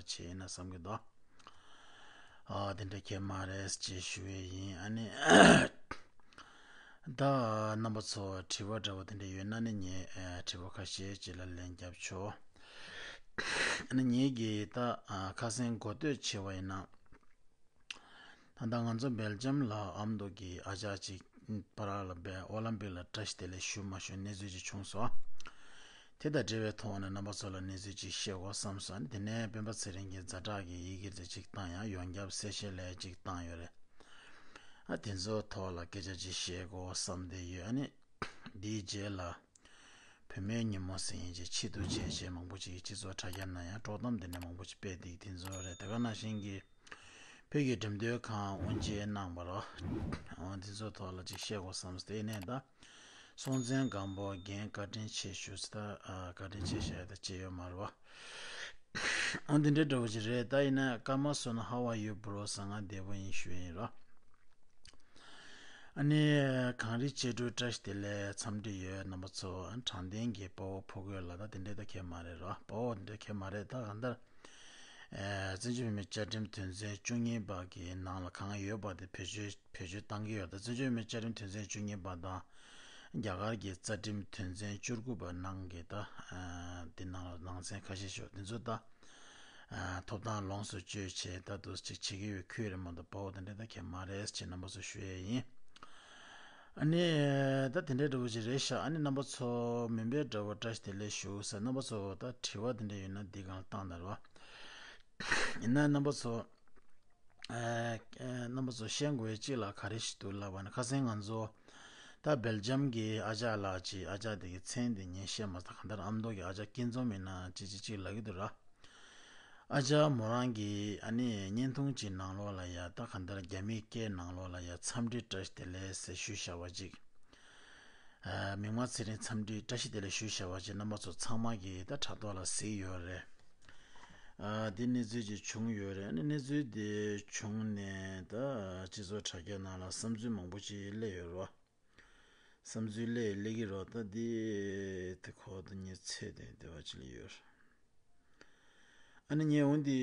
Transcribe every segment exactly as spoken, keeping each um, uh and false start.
བྱས་ཡིན་ན་བསམ་གྱི་འདུག་ཨ་དེ་འདྲ་གལ་མ་རེད་ཅེས་ཞུ་བས་ཡིན། ཨ་ནི་ད་རྣམ་པ་ཚོ་དྲི་བ་འདྲ་བོ་དེ་འདྲ་ཡོད་ན་ནི་ངས་དྲི་བ་ཁ་ཤས་ཅིག་ལ་ལན་རྒྱབ་ཆོག་ཨ་ནི་ངེད་ཀྱིས་ད་ཁ་སང་གོ་ཐོས་བྱས་པ་ཡིན་ན། ད་ལྟ་ང་ཚོ་སྦེལ་ཇམ་ལ་ཨ་མདོ་གི་ཨ་ཅག་ཅིག་པ་རག་ལ་སྦེ་ཨོ་ལམ་པིག་ལ་བཀྲ་ཤིས་བདེ་ལེགས་ཞུ་མ་ཞུ་གནས་ཚུལ་ཅིག་བྱུང་སོང་། དེ་དང་འབྲེལ་བའི་ཐོག་ནས་རྣམ་པ་ཚོ་ལ་གནས་ཚུལ་ཅིག་བཤད་དགོས་བསམ་སོང་། དེ་ནས་སྤེན་པ་ཚེ་རིང་གིས་ཛ་དྲག་གི་ཡི་གེ་ཚིག་ཅིག་བཏང་ཡང་ཡོངས་ཁྱབ་གསལ་བཤད་ལས་ཅིག་བཏང་ཡོད་རེད། ཨ་དེ་ཚོའི་ཐོག་ལ་སྐད་ཆ་ཅིག་བཤད་དགོས་བསམ་བསྡད་ཡོད། ཨ་ནི་འདིའི་རྗེས་ལ། བུད་མེད་ཉིན་མོ་ཟེར་མཁན་ཅིག་ཆེད་དུ་བྱས་བྱས་མང་པོ་ཅིག་གིས་སྤྱི་ཚོགས་དྲ་རྒྱ་ནང་ཡང་དཀྲོག་གཏམ་དེ་འདྲ་མང་པོ་ཅིག་སྤེལ་བསྡད་དེ་ཚོ་རེད། དེ་ག་ནང་བཞིན་གྱི་བོད་ཀྱི་འགྲེམས་སྟོན་ཁང་དབུ་འབྱེད་གནང་བ་རོ། འོ་དེ་ཚོ་ཐོག་ལ་ཅིག་བཤད་དགོས་བསམ་སྟེ་ནས་ད་སྲོང་བཙན་སྒམ་པོ་རྒན་བཀའ་དྲིན་ཆེ་ཞུ་ཟེར། ད་བཀའ་དྲིན་ཆེ་ཞུ་ཡ་ད་ཅི་ཡོད་མ་རེད་བ། འོ་འདི་འདྲའི་འདྲ་བོ་ཅིག་རེད། ད་ཡིན་ན་ཀརྨ་བསོད་ནམས། How are you, bro? ཟེར། ང་བདེ་པོ་ཡིན་ཞུ་ཡ་ཡིན་རོ། ཨ་ནི་གངས་རི་གཅེས་དྲུང་བཀྲ་ཤིས་བདེ་ལེགས། འཚམས་འདྲི་ཡོད་རྣམ་པ་ཚོ། དྲང་བདེན་གྱི་དཔའ་བོ་ཕོ་རྒོད་ལགས། ད་དེ་འདྲའི་ད་ཁྱད་མ་རེད་རོ། དཔའ་བོ་དེ་འདྲའི་ཁྱད་མ་རེད། ད་གང་ལྟར་ཨེ་བཙན་བྱོལ་བོད་མིའི་བཅའ་ཁྲིམས་དོན་ཚན་བཅུ་གཉིས་པ་གི་ནང་ལ་གང་ཡོད་པ་དེ་བེད་སྤྱོད་བེད་སྤྱོད་བཏང་གི་ཡོད། ད་བཙན་བྱོལ་བོད་མིའི་བཅའ་ཁྲིམས་དོན་ཚན་བཅུ་གཉིས་པ་དང་རྒྱ་གར་གྱི་རྩ་ཁྲིམས་དོན་ཚན་བཅུ་དགུ་པ་ནང་གི་ད་ཨེ་དེ་ནང་ལ་ནང་ཚན་ཁ་ཤས་ཤིག་ཡོད། དེ་ཚོ་ད། ཐོབ་ཐང་ལོངས་སུ་སྤྱོད་བྱས་ད་དུ་ཅིག་བྱེད་ཀྱི་ཡོད་ཁུལ་རེད་མ་གཏོགས་དཔའ་བོ་དེ་འདྲ་ད་གལ་མ་རེད་ཅེས་རྣམ་པ་ཚོ་ཞུ་ཡས་ཡིན། ཨ་ནི་ད་དེ་འདྲའི་འདྲ་བོ་ཅིག་རེད་ཤག་ཨ་ནི་རྣམ་པ་ཚོ་མུན་པའི་དགྲ་བོ་བཀྲ་ཤིས་བདེ་ལེགས་ཞུ་ཟེར། རྣམ་པ་ཚོ་ད་དྲི་བ་དེ་འདྲ་ཡོད་ན་འདི་སྒང་ལ་བཏང་ད་རོགས། ཡིན་ན་རྣམ་པ་ཚོ་ཨ་ཨ་རྣམ་པ་ཚོ་ཤེས་དགོས་ཅིག་ལ་ག་རེ་ཞིག་འདུག་ལབ་པ་ན། ཁ་སང་ང་ཚོ་ད་སྦེལ་ཇམ་གྱི་ཨ་ཅག་ལགས་ཅིག་ཨ་ཅག་དེ་གི་མཚན་དེ་ངས་བཤད་མ་ཐག་གང་ལྟར་ཨ་མདོ་གི་ཨ་ཅག་སྐྱིད་འཛོམས་ཡིན་ན་ཅི་ཅི་ཅིག་ལབ་ཀྱི་འདུག་ར། ཨ་ཅག་མོ་རང་གིས་ཨ་ནི་བརྙན་ཐུང་ཅིག་ནང་ལོགས་ལ་ཡ་ད་གང་ལྟར་རྒྱ་མིའི་སྐད་ནང་ལོགས་ལ་ཡ་འཚམས་འདྲི་བཀྲ་ཤིས་བདེ་ལེགས་ཟེར་ཞུས་བཞག་པ་ཅིག་ཨ་མིག་དམར་ཚེ་རིང་འཚམས་འདྲི་བཀྲ་ཤིས་བདེ་ལེགས་ཞུས་བཞག་པ་ཅིག་རྣམ་པ་ཚོ་ཚང་མ་གིས་ད་དྲ་ཐོག་ལ་གཟིགས་ཡོད་རེད། ཨ་འདི་གནས་ཚུལ་ཅིག་བྱུང་ཡོད་རེད། ཨ་ནི་གནས་ཚུལ་འདི་བྱུང་ནས་ད་སྤྱི་ཚོགས་དྲ་རྒྱ་ནང་ལ་བསམ་ཚུལ་མང་པོ་ཅིག་སླེབས་ཡོད་རེད་བ། བསམ་ཚུལ་སླེབས་སླེབས་ཀྱི་རོ། ད་འདི་དེ་ཁོ་ད་ངའི་ཚེ་དེ་བདེ་བ་ཅིག་ལ་ཡོད། ཨ་ནི་ངས་འོན་ཏེ་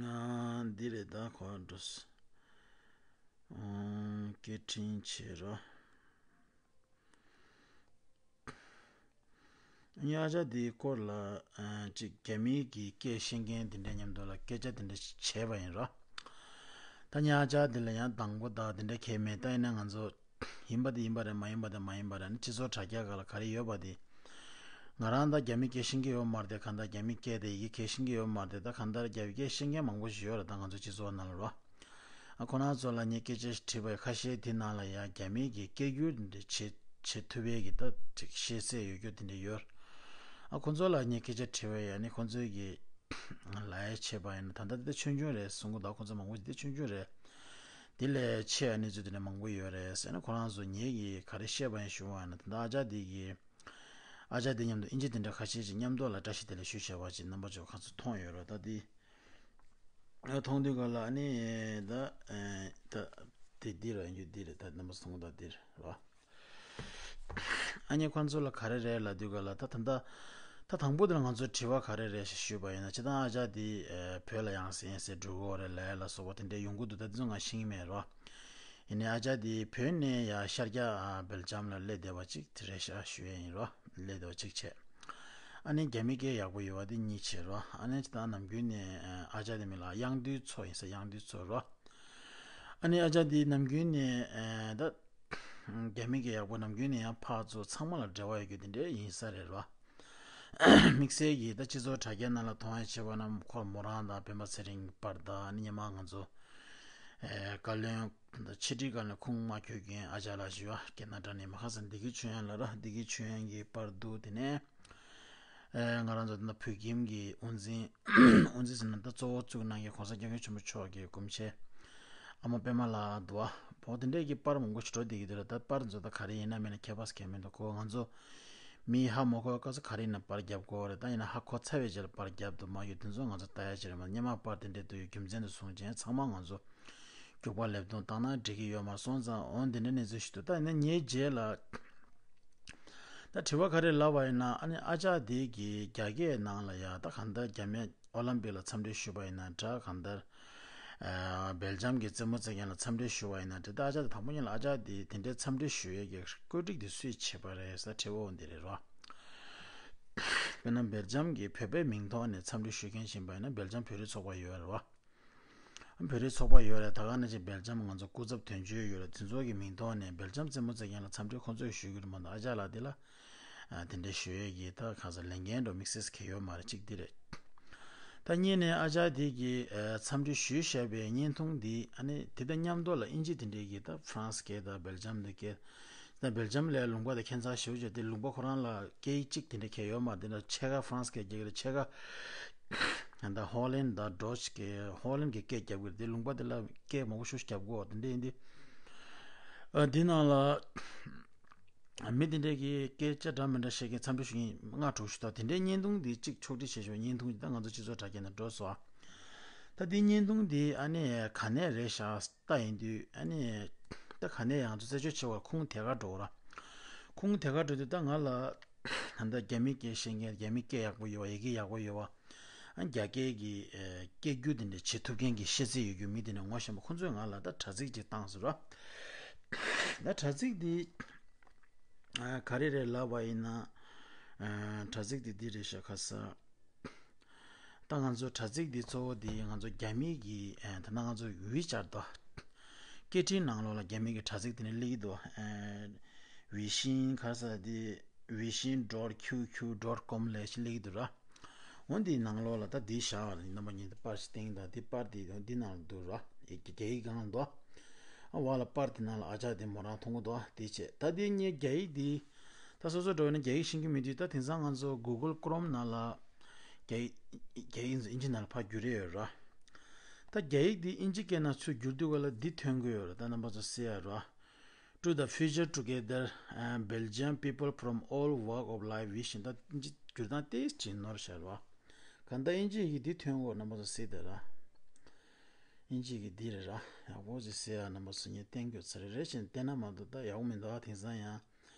ཨ་འདི་རེད། ད་ཁོ་འགྲོ་སོང་། སྐད་འཕྲིན་བྱེད་རོ། ཉ་ཅག་འདིའི་སྐོར་ལ་ཨ་ཅིག་རྒྱ་མིའི་གི་སྐད་ཤེས་མཁན་དེ་འདྲའི་མཉམ་དུ་ལ་སྐད་ཆ་དེ་འདྲ་ཞིག་བྱས་པ་ཡིན་རོ། ད་ཉ་ཅག་འདི་ལ་ཡང་དང་པོ་དང་དེ་འདྲ་གལ་མེད། ད་ཡིན་ན་ང་ཚོ་ཡིན་པ་དེ་ཡིན་པ་རེད། མ་ཡིན་པ་དེ་མ་ཡིན་པ་རེད། ནི་སྤྱི་ཚོགས་དྲ་རྒྱ་སྒང་ལ་ག་རེ་ཡོད་པ་དེ། ང་རང་ད་རྒྱ་མི་སྐད་ཤེས་ཀྱི་ཡོད་མ་རེད་དེ། གང་ལྟར་རྒྱ་མི་སྐད་དེ་ཡི་གེ་གལ་ཤེས་ཀྱི་ཡོད་མ་རེད་དེ། ད་གང་ལྟར་རྒྱ་མི་སྐད་ཤེས་མཁན་མང་པོ་ཞིག་ཡོད་རེད། ད་ང་ཚོ་སྤྱི་ཚོགས་ནང་ལ་རོ། ཨ་ཁོ་རང་ཚོ་ལ་ངས་སྐད་ཆ་ཞིག་དྲིས་པ་ཡིན། ཁ་ཤས་དེ་ནང་ལ་ཡང་རྒྱ་མི་གི་སྐད་སྒྱུར་འདི་བྱེད་བྱེད་ཐུབ་པའི་གི་ད་ཅིག་ཤེས་ཚད་ཡོད་རྒྱུ་དེ་འདྲ་ཡོད། ཨ་ཁོ་ཚོ་ལ་ངས་སྐད་ཆ་དྲིས་པ་ཡིན། ཨ་ནི་ཁོ་ཚོས་གི་ལབ་ཡ་བྱས་པ་ཡིན་ན། ད་ལྟ་དེ་ཆུང་ཆུང་རེད་གསུང་གི་འདུག་ཁོ་ཚོ་མང་པོ་ཞིག་དེ་ཆུང་ཆུང་རེད། དེ་ལས་ཆེ་བ་གནས་ཚུལ་དེ་འདྲ་མང་པོ་ཡོད་རེད་ཟེར་ན། ཁོ་རང་ཚོ་ངས་གི་ག་རེ་བཤད་པ་ཡིན་ཞུ་བ་ཡིན་ན། ད་ལྟ་ཨ་ཅག་དེ་གི་ཨ་ཅག་དེ་མཉམ་དུ་ཨིན་ཇི་དེ་འདྲ་ཁ་ཤས་ཅིག་མཉམ་དུ་ལ་བཀྲ་ཤིས་བདེ་ལེགས་ཞུ་བྱས་པ་ཅིག་རྣམ་པ་ཚོ་ཁ་ཚོ་མཐོང་ཡོད་རོ། ད་དེ་མཐོང་དུས་ག་ལ་ཨ་ནི་ད་ད་དེ་འདི་ར་ཡིན་རྒྱུ་འདི་རེད། ད་རྣམ་པ་ཚོ་མཐོང་ད་འདི་རེད་རོ། ཨ་ནི་ཁོང་ཚོ་ལ་ག་རེ་རེད་ལབ་དུས་ག་ལ། ད་ད་ད་ད་དང་པོ་དེ་ལ་ང་ཚོ་དྲི་བ་ག་རེ་རེད་ཞེས་ཞུས་པ་ཡིན་ན། སྤྱིར་བཏང་ཨ་ཅག་འདི་བོད་ལ་ཡང་སེ་ཡང་སེ་འགྲོ་གི་ཡོད་རེད་ལབ་ཡ་ལ་སོགས་པ་དེ་འདྲའི་ཡོང་གི་འདུག་ད་དེ་ཚོ་ང་ཤེས་ཀྱི་མེད་རོ། ཡིན་ནའི་ཨ་ཅག་འདི་བོད་ནས་ཡ་ཤར་རྒྱག་ཨ་སྦེལ་ཇམ་ལ་སླེབས་བསྡད་པ་ཅིག་དེ་རེད་ཤག་ཞུ་ཡས་ཡིན་རོ། སླེབས་བསྡད་པ་གཅིག་བྱས། ཨ་ནི་རྒྱ་མི་སྐད་ཡག་པོ་ཡོད་པ་དེ་གཉིས་བྱས་རོ། ཨ་ནི་ད་ནམ་རྒྱུན་ནས་ཨ་ཅག་དེ་མིང་ལ་གཡང་འདུས་མཚོ་ཡིན་ས། གཡང་འདུས་མཚོ་རོ། ཨ་ནི་ཨ་ཅག་དེ་ནམ་རྒྱུན་ནས་ཨ་ད་རྒྱ་མི་སྐད་ཡག་པོ་ནམ་རྒྱུན་ནས་ཡང་ཕར་ཚུར་ཚང་མ་ལ་འབྲེལ་བ་ཡོད་རྒྱུ་དེ་འདྲ་ཡིན་ས་རེད་རོ། དམིགས་བསལ་གྱིས་ད་སྤྱི་ཚོགས་དྲ་རྒྱ་ནང་ལ་མཐོང་ཡ་བྱས་པ་ན་ཁོ་མོ་རང་དང་སྤེན་པ་ཚེ་རིང་བར་དང་། ཨ་ནི་སྔོན་མ་ང་ཚོ་ཨེ་བཀའ་བློན་ད་ཕྱི་དྲིལ་བཀའ་བློན་ཁུངས་མ་འཁྱོལ་མཁན་ཨ་ཅག་ལགས་ཞུ་བ་ཀེ་ན་ཌ་ནས་མ་ཁ་སང་བདེ་སྐྱིད་ཆོས་དབྱངས་ལ་ར། བདེ་སྐྱིད་ཆོས་དབྱངས་ཀྱི་པར་འདུག་དེ་ནས་ཨེ་ང་རང་ཚོ་ད་བོད་ཁྱིམ་གྱི་དབུ་འཛིན། དབུ་འཛིན་ཟེར་ན་ད་གཙོ་བོ་བཙུགས་གནང་མཁན་གོང་ས་སྐྱབས་མགོན་ཆེན་པོ་མཆོག་གི་སྐུ་མཆེད་ཨ་མ་པད་མ་ལགས་འདུག་བ། བོ་དེ་འདྲས་ཀྱི་པར་མང་པོ་ཞིག་འགྲོ་བསྡད་ཀྱི་འདུག་ར། ད་པར་ཚོ་ད་ག་རེ་ཡིན་ན་མིན་ན་ཁྱད་པར་གང་ཡང་མི་འདུག་ཁོ་ང་ཚོ་མི་ཧ་མ་གོ་བའི་སྐབས་སུ་ག་རེ་ཡིན་ན་པར་རྒྱབ་དགོས་རེད། ད་ཡིན་ན་ཧ་གོ་ཚར་བའི་རྗེས་ལ་པར་རྒྱབ་འདུག་མ་གི་དེ་ཚོ་ང་ཚོ་ལྟ་ཡ་ཅིག་རེད་མ། སྔོན་མ་པར་དེ་འདྲས་འདུག་ཡོད་རྒྱུ་མཚན་དུ་བཟུང་བྱས་ཚང་མ་ང་ཚོ་རྒྱུག་པ་ལེབ་རྡུང་བཏང་ན་འགྲིག་གི་ཡོད་མ་སོང་ཙང་། འོ་འདི་འདྲ་གནས་ཚུལ་ཞིག་འདུག་ད་ཡིན་ན་ངའི་རྗེས་ལ་ ད་དྲི་བ་ག་རེ་ལབ་པ་ཡིན་ན། ཨ་ནི་ཨ་ཅག་དེ་གིས་རྒྱ་སྐད་ནང་ལ་ཡ་ད་གང་ལྟར་རྒྱ་མི་ཨོ་ལམ་པིག་ལ་འཚམས་འདྲི་ཞུས་པ་ཡིན་ན་འདྲ། གང་ལྟར་ཨ་སྦེལ་ཇམ་གྱི་རྩེད་མོ་རྩེ་མཁན་ལ་འཚམས་འདྲི་ཞུས་པ་ཡིན་ན་འདྲ། ད་ཨ་ཅག་དེ་དང་པོ་ཉིད་ལ་ཨ་ཅག་དེ་དེ་འདྲའི་འཚམས་འདྲི་ཞུ་ཡས་ཀྱི་བཀོད་སྒྲིག་དེ་སུས་བྱས་པ་རེད་ཟེར་དྲི་བ་འོ་འདི་རེད་རོ། དཔེར་ན་སྦེལ་ཇམ་གྱི་བོད་པའི་མིང་ཐོག་ནས་འཚམས་འདྲི་ཞུ་མཁན་ཞིག་ཡིན་པ་ཡིན་ན་སྦེལ་ཇམ་བོད་རིགས་ཚོགས་པ་ཡོད་རེད་རོ། བོད་རིགས་ཚོགས་པ་ཡོད་རེད། ད་ག་ནང་བཞིན་སྦེལ་ཇམ་ང་ཚོ་སྐུ་ཚབ་དོན་གཅོད་ཡོད་རེད། དེ་ཚོ་གི་མིང་ཐོག་ནས་སྦེལ་ཇམ་རྩེད་མོ་རྩེ་མཁན་ལ་འཚམས་འདྲི་ཁོང་ཚོས་ཞུ་གི་རེད་མ་གཏོགས་ཨ་ཅག་ལགས་དེ་ལ་ཨ་དེ་འདྲ་ཞུ་ཡས་ཀྱི་ད་ག་ས་ལས་འགན་འགྲོ་དམིགས་བསལ་གང་ཡོད་མ་རེད། གཅིག་དེ་རེད། ད་གཉིས་ནས་ཨ་ཅག་དེ་གིས་ཨ་འཚམས་འདྲི་ཞུས་བཞག་པའི་བརྙན་ཐུང་འདི་ཨ་ནི་དེ་དང་མཉམ་དུ་ལ་ཨིན་ཇི་དེ་འདྲའི་གི་ད་ཧྥ་རན་སི་སྐད་དང་སྦེལ་ཇམ་དེ་སྐད། ད་སྦེལ་ཇམ་ལ་ལུང་པ་དེ་ཁྱད་མཚར་ཞེ་པོ་ཅིག་དེ་ལུང་པ་ཁོ་རང་ལ་སྐད་ཡིག་གཅིག་དེ་འདྲ་གང་ཡོད་མ་རེད། དེ་འདྲ་ཕྱེད་ཀ་ཧྥ་རན་སི་སྐད་རྒྱག་གི་རེད། ཕྱེད་ཀ་ད་ཧོ་ལན་དང་ཌོ་ཅི་སྐད། ཧོ་ལན་གྱི་སྐད་རྒྱབ་གི་རེད། དེ་ལུང་པ་དེ་ལ་སྐད་མང་པོ་ཞེ་པོ་ཅིག་རྒྱབ་གི་ཡོད། དེ་འདྲ་ཡིན་དུས་ཨ་འདི་ནང་ལ་མི་དེ་འདྲས་ཀྱིས་སྐད་ཆ་འདྲ་མི་འདྲ་བཤད་མཁན་འཚམས་འདྲི་ཞུ་མཁན་ལྔ་དྲུག་ཞིག་འདུག་དེ་འདྲའི་བརྙན་ཐུང་འདི་གཅིག་ཕྱོགས་སྒྲིག་བྱས་ཤོག་བརྙན་ཐུང་འདི་ད་ང་ཚོ་སྤྱི་ཚོགས་དྲ་རྒྱ་ནང་འགྲོ་སོང་ཨ། ད་འདི་བརྙན་ཐུང་འདི་ཨ་ནི་ག་ནས་རེད་ཤག་ལྟ་ཡིན་དུས་ཨ་ནི་ད་ག་ནས་ཡང་ཚོ་རྩད་གཅོད་བྱེད་པར་ཁུངས་དེ་ག་འགྲོ་ར། ཁུངས་དེ་ག་འགྲོ་དུས་ད་ང་ལ་ད་ལྟ་རྒྱ་མི་སྐད་ཤེས་མཁན། རྒྱ་མི་སྐད་ཡག་པོ་ཡོད་པ། ཡི་གེ་ཡག་པོ་ཡོད་པ། ཨ་རྒྱ་སྐད་ཀྱི་ཨ་སྐད་སྒྱུར་དེ་འདྲ་བྱེད་ཐུབ་མཁན་གྱི་ཤེས་ཚད་ཡོད་རྒྱུ་མི་དེ་འདྲ་ངོ་ཤེས་པ་ཁོང་ཚོས་ང་ལ་ད་དྲ་ཚིགས་ཅིག་བཏང་ཟེར་ར། ད་དྲ་ཚིགས་འདི་ཨ་ག་རེ་རེད་ལབ་པ་ཡིན་ན། ཨ་དྲ་ཚིགས་འདི་འདི་རེད་ཤག་ག་ས། ད་ང་ཚོ་དྲ་ཚིགས་འདི་གཙོ་བོ་འདི་ང་ཚོ་རྒྱ་མི་གི་ཨ་ད་ནང་ང་ཚོ་ཝི་ཅར་དོ། སྐད་འཕྲིན་ནང་ལོགས་ལ་རྒྱ་མི་གི་དྲ་ཚིགས་དེ་ནས་སླེབས་ཀྱི་འདུག་ཨ་ཝི་ཤིན་ག་ས་འདི་ཝི་ཤིན་ཌོཊ་ཁྱུ་ཁྱུ་ཌོཊ་ཀོམ་ལབ་ཞིག་སླེབས་ཀྱི་འདུག་ར། འོ་འདིའི་ནང་ལོགས་ལ་ད་འདི་བཞག་ར། རྣམ་པ་གཉིས་དེ་པར་ཞིག་སྟེང་དང་འདི་པར་འདི་འདི་ནང་ལ་འདུག་ར། ཨེ་རྒྱ་ཡིག་སྒང་ལ་འདུག་ཨ་བ་ལ་པར་འདི་ནང་ལ་ཨ་ཅག་འདི་མོ་རང་མཐོང་གི་འདུག་དེ་བྱས་ད་འདི་ངས་རྒྱ་ཡིག་འདི་ད་སོ་སོ་འགྲོ་བས་ན་རྒྱ་ཡིག་ཤེས་ཀྱི་མེད་དུས་ད་དེང་སང་ང་ཚོ་གུ་གལ་ཀོ་རོམ་ནང་ལ་རྒྱ་ཡིག་རྒྱ་ཡིག་ཨིན་ཇི་ནང་ལ་ཕར་བསྒྱུར་རེ་ཡོད་ར། ད་རྒྱ་ཡིག་འདི་ཨིན་ཇི་སྐད་ནང་ཚུར་བསྒྱུར་དུས་ག་ལ་འདི་ཐོན་གི་ཡོད་ར། ད་རྣམ་པ་ཚོ་གཟིགས་ཡ་ར། To the future together, uh, Belgian people from all walk of life wishing. ད་ཨིན་ཇི་བསྒྱུར་སྟངས་ཏོག་ཙམ་ནོར་བཞག་ར། གང་ལྟར་ཨིན་ཇི་ཡི་གེ་འདི་ཐོན་གོ་རྣམ་པ་ཚོ་གཟིགས་དེ་ར། ཨིན་ཇི་གི་འདི་རེད་ར། ཡག་པོ་ཅིག་གཟིགས་ཡ། རྣམ་པ་ཚོ་ངས་བསྟན་རྒྱུ་ཚར་རེ་རེ་བཞིན་བསྟན་ན་མ་གཏོགས་ད་ཡག་པོ་མི་འདུག་ཨ། དེང་སང་ཡང་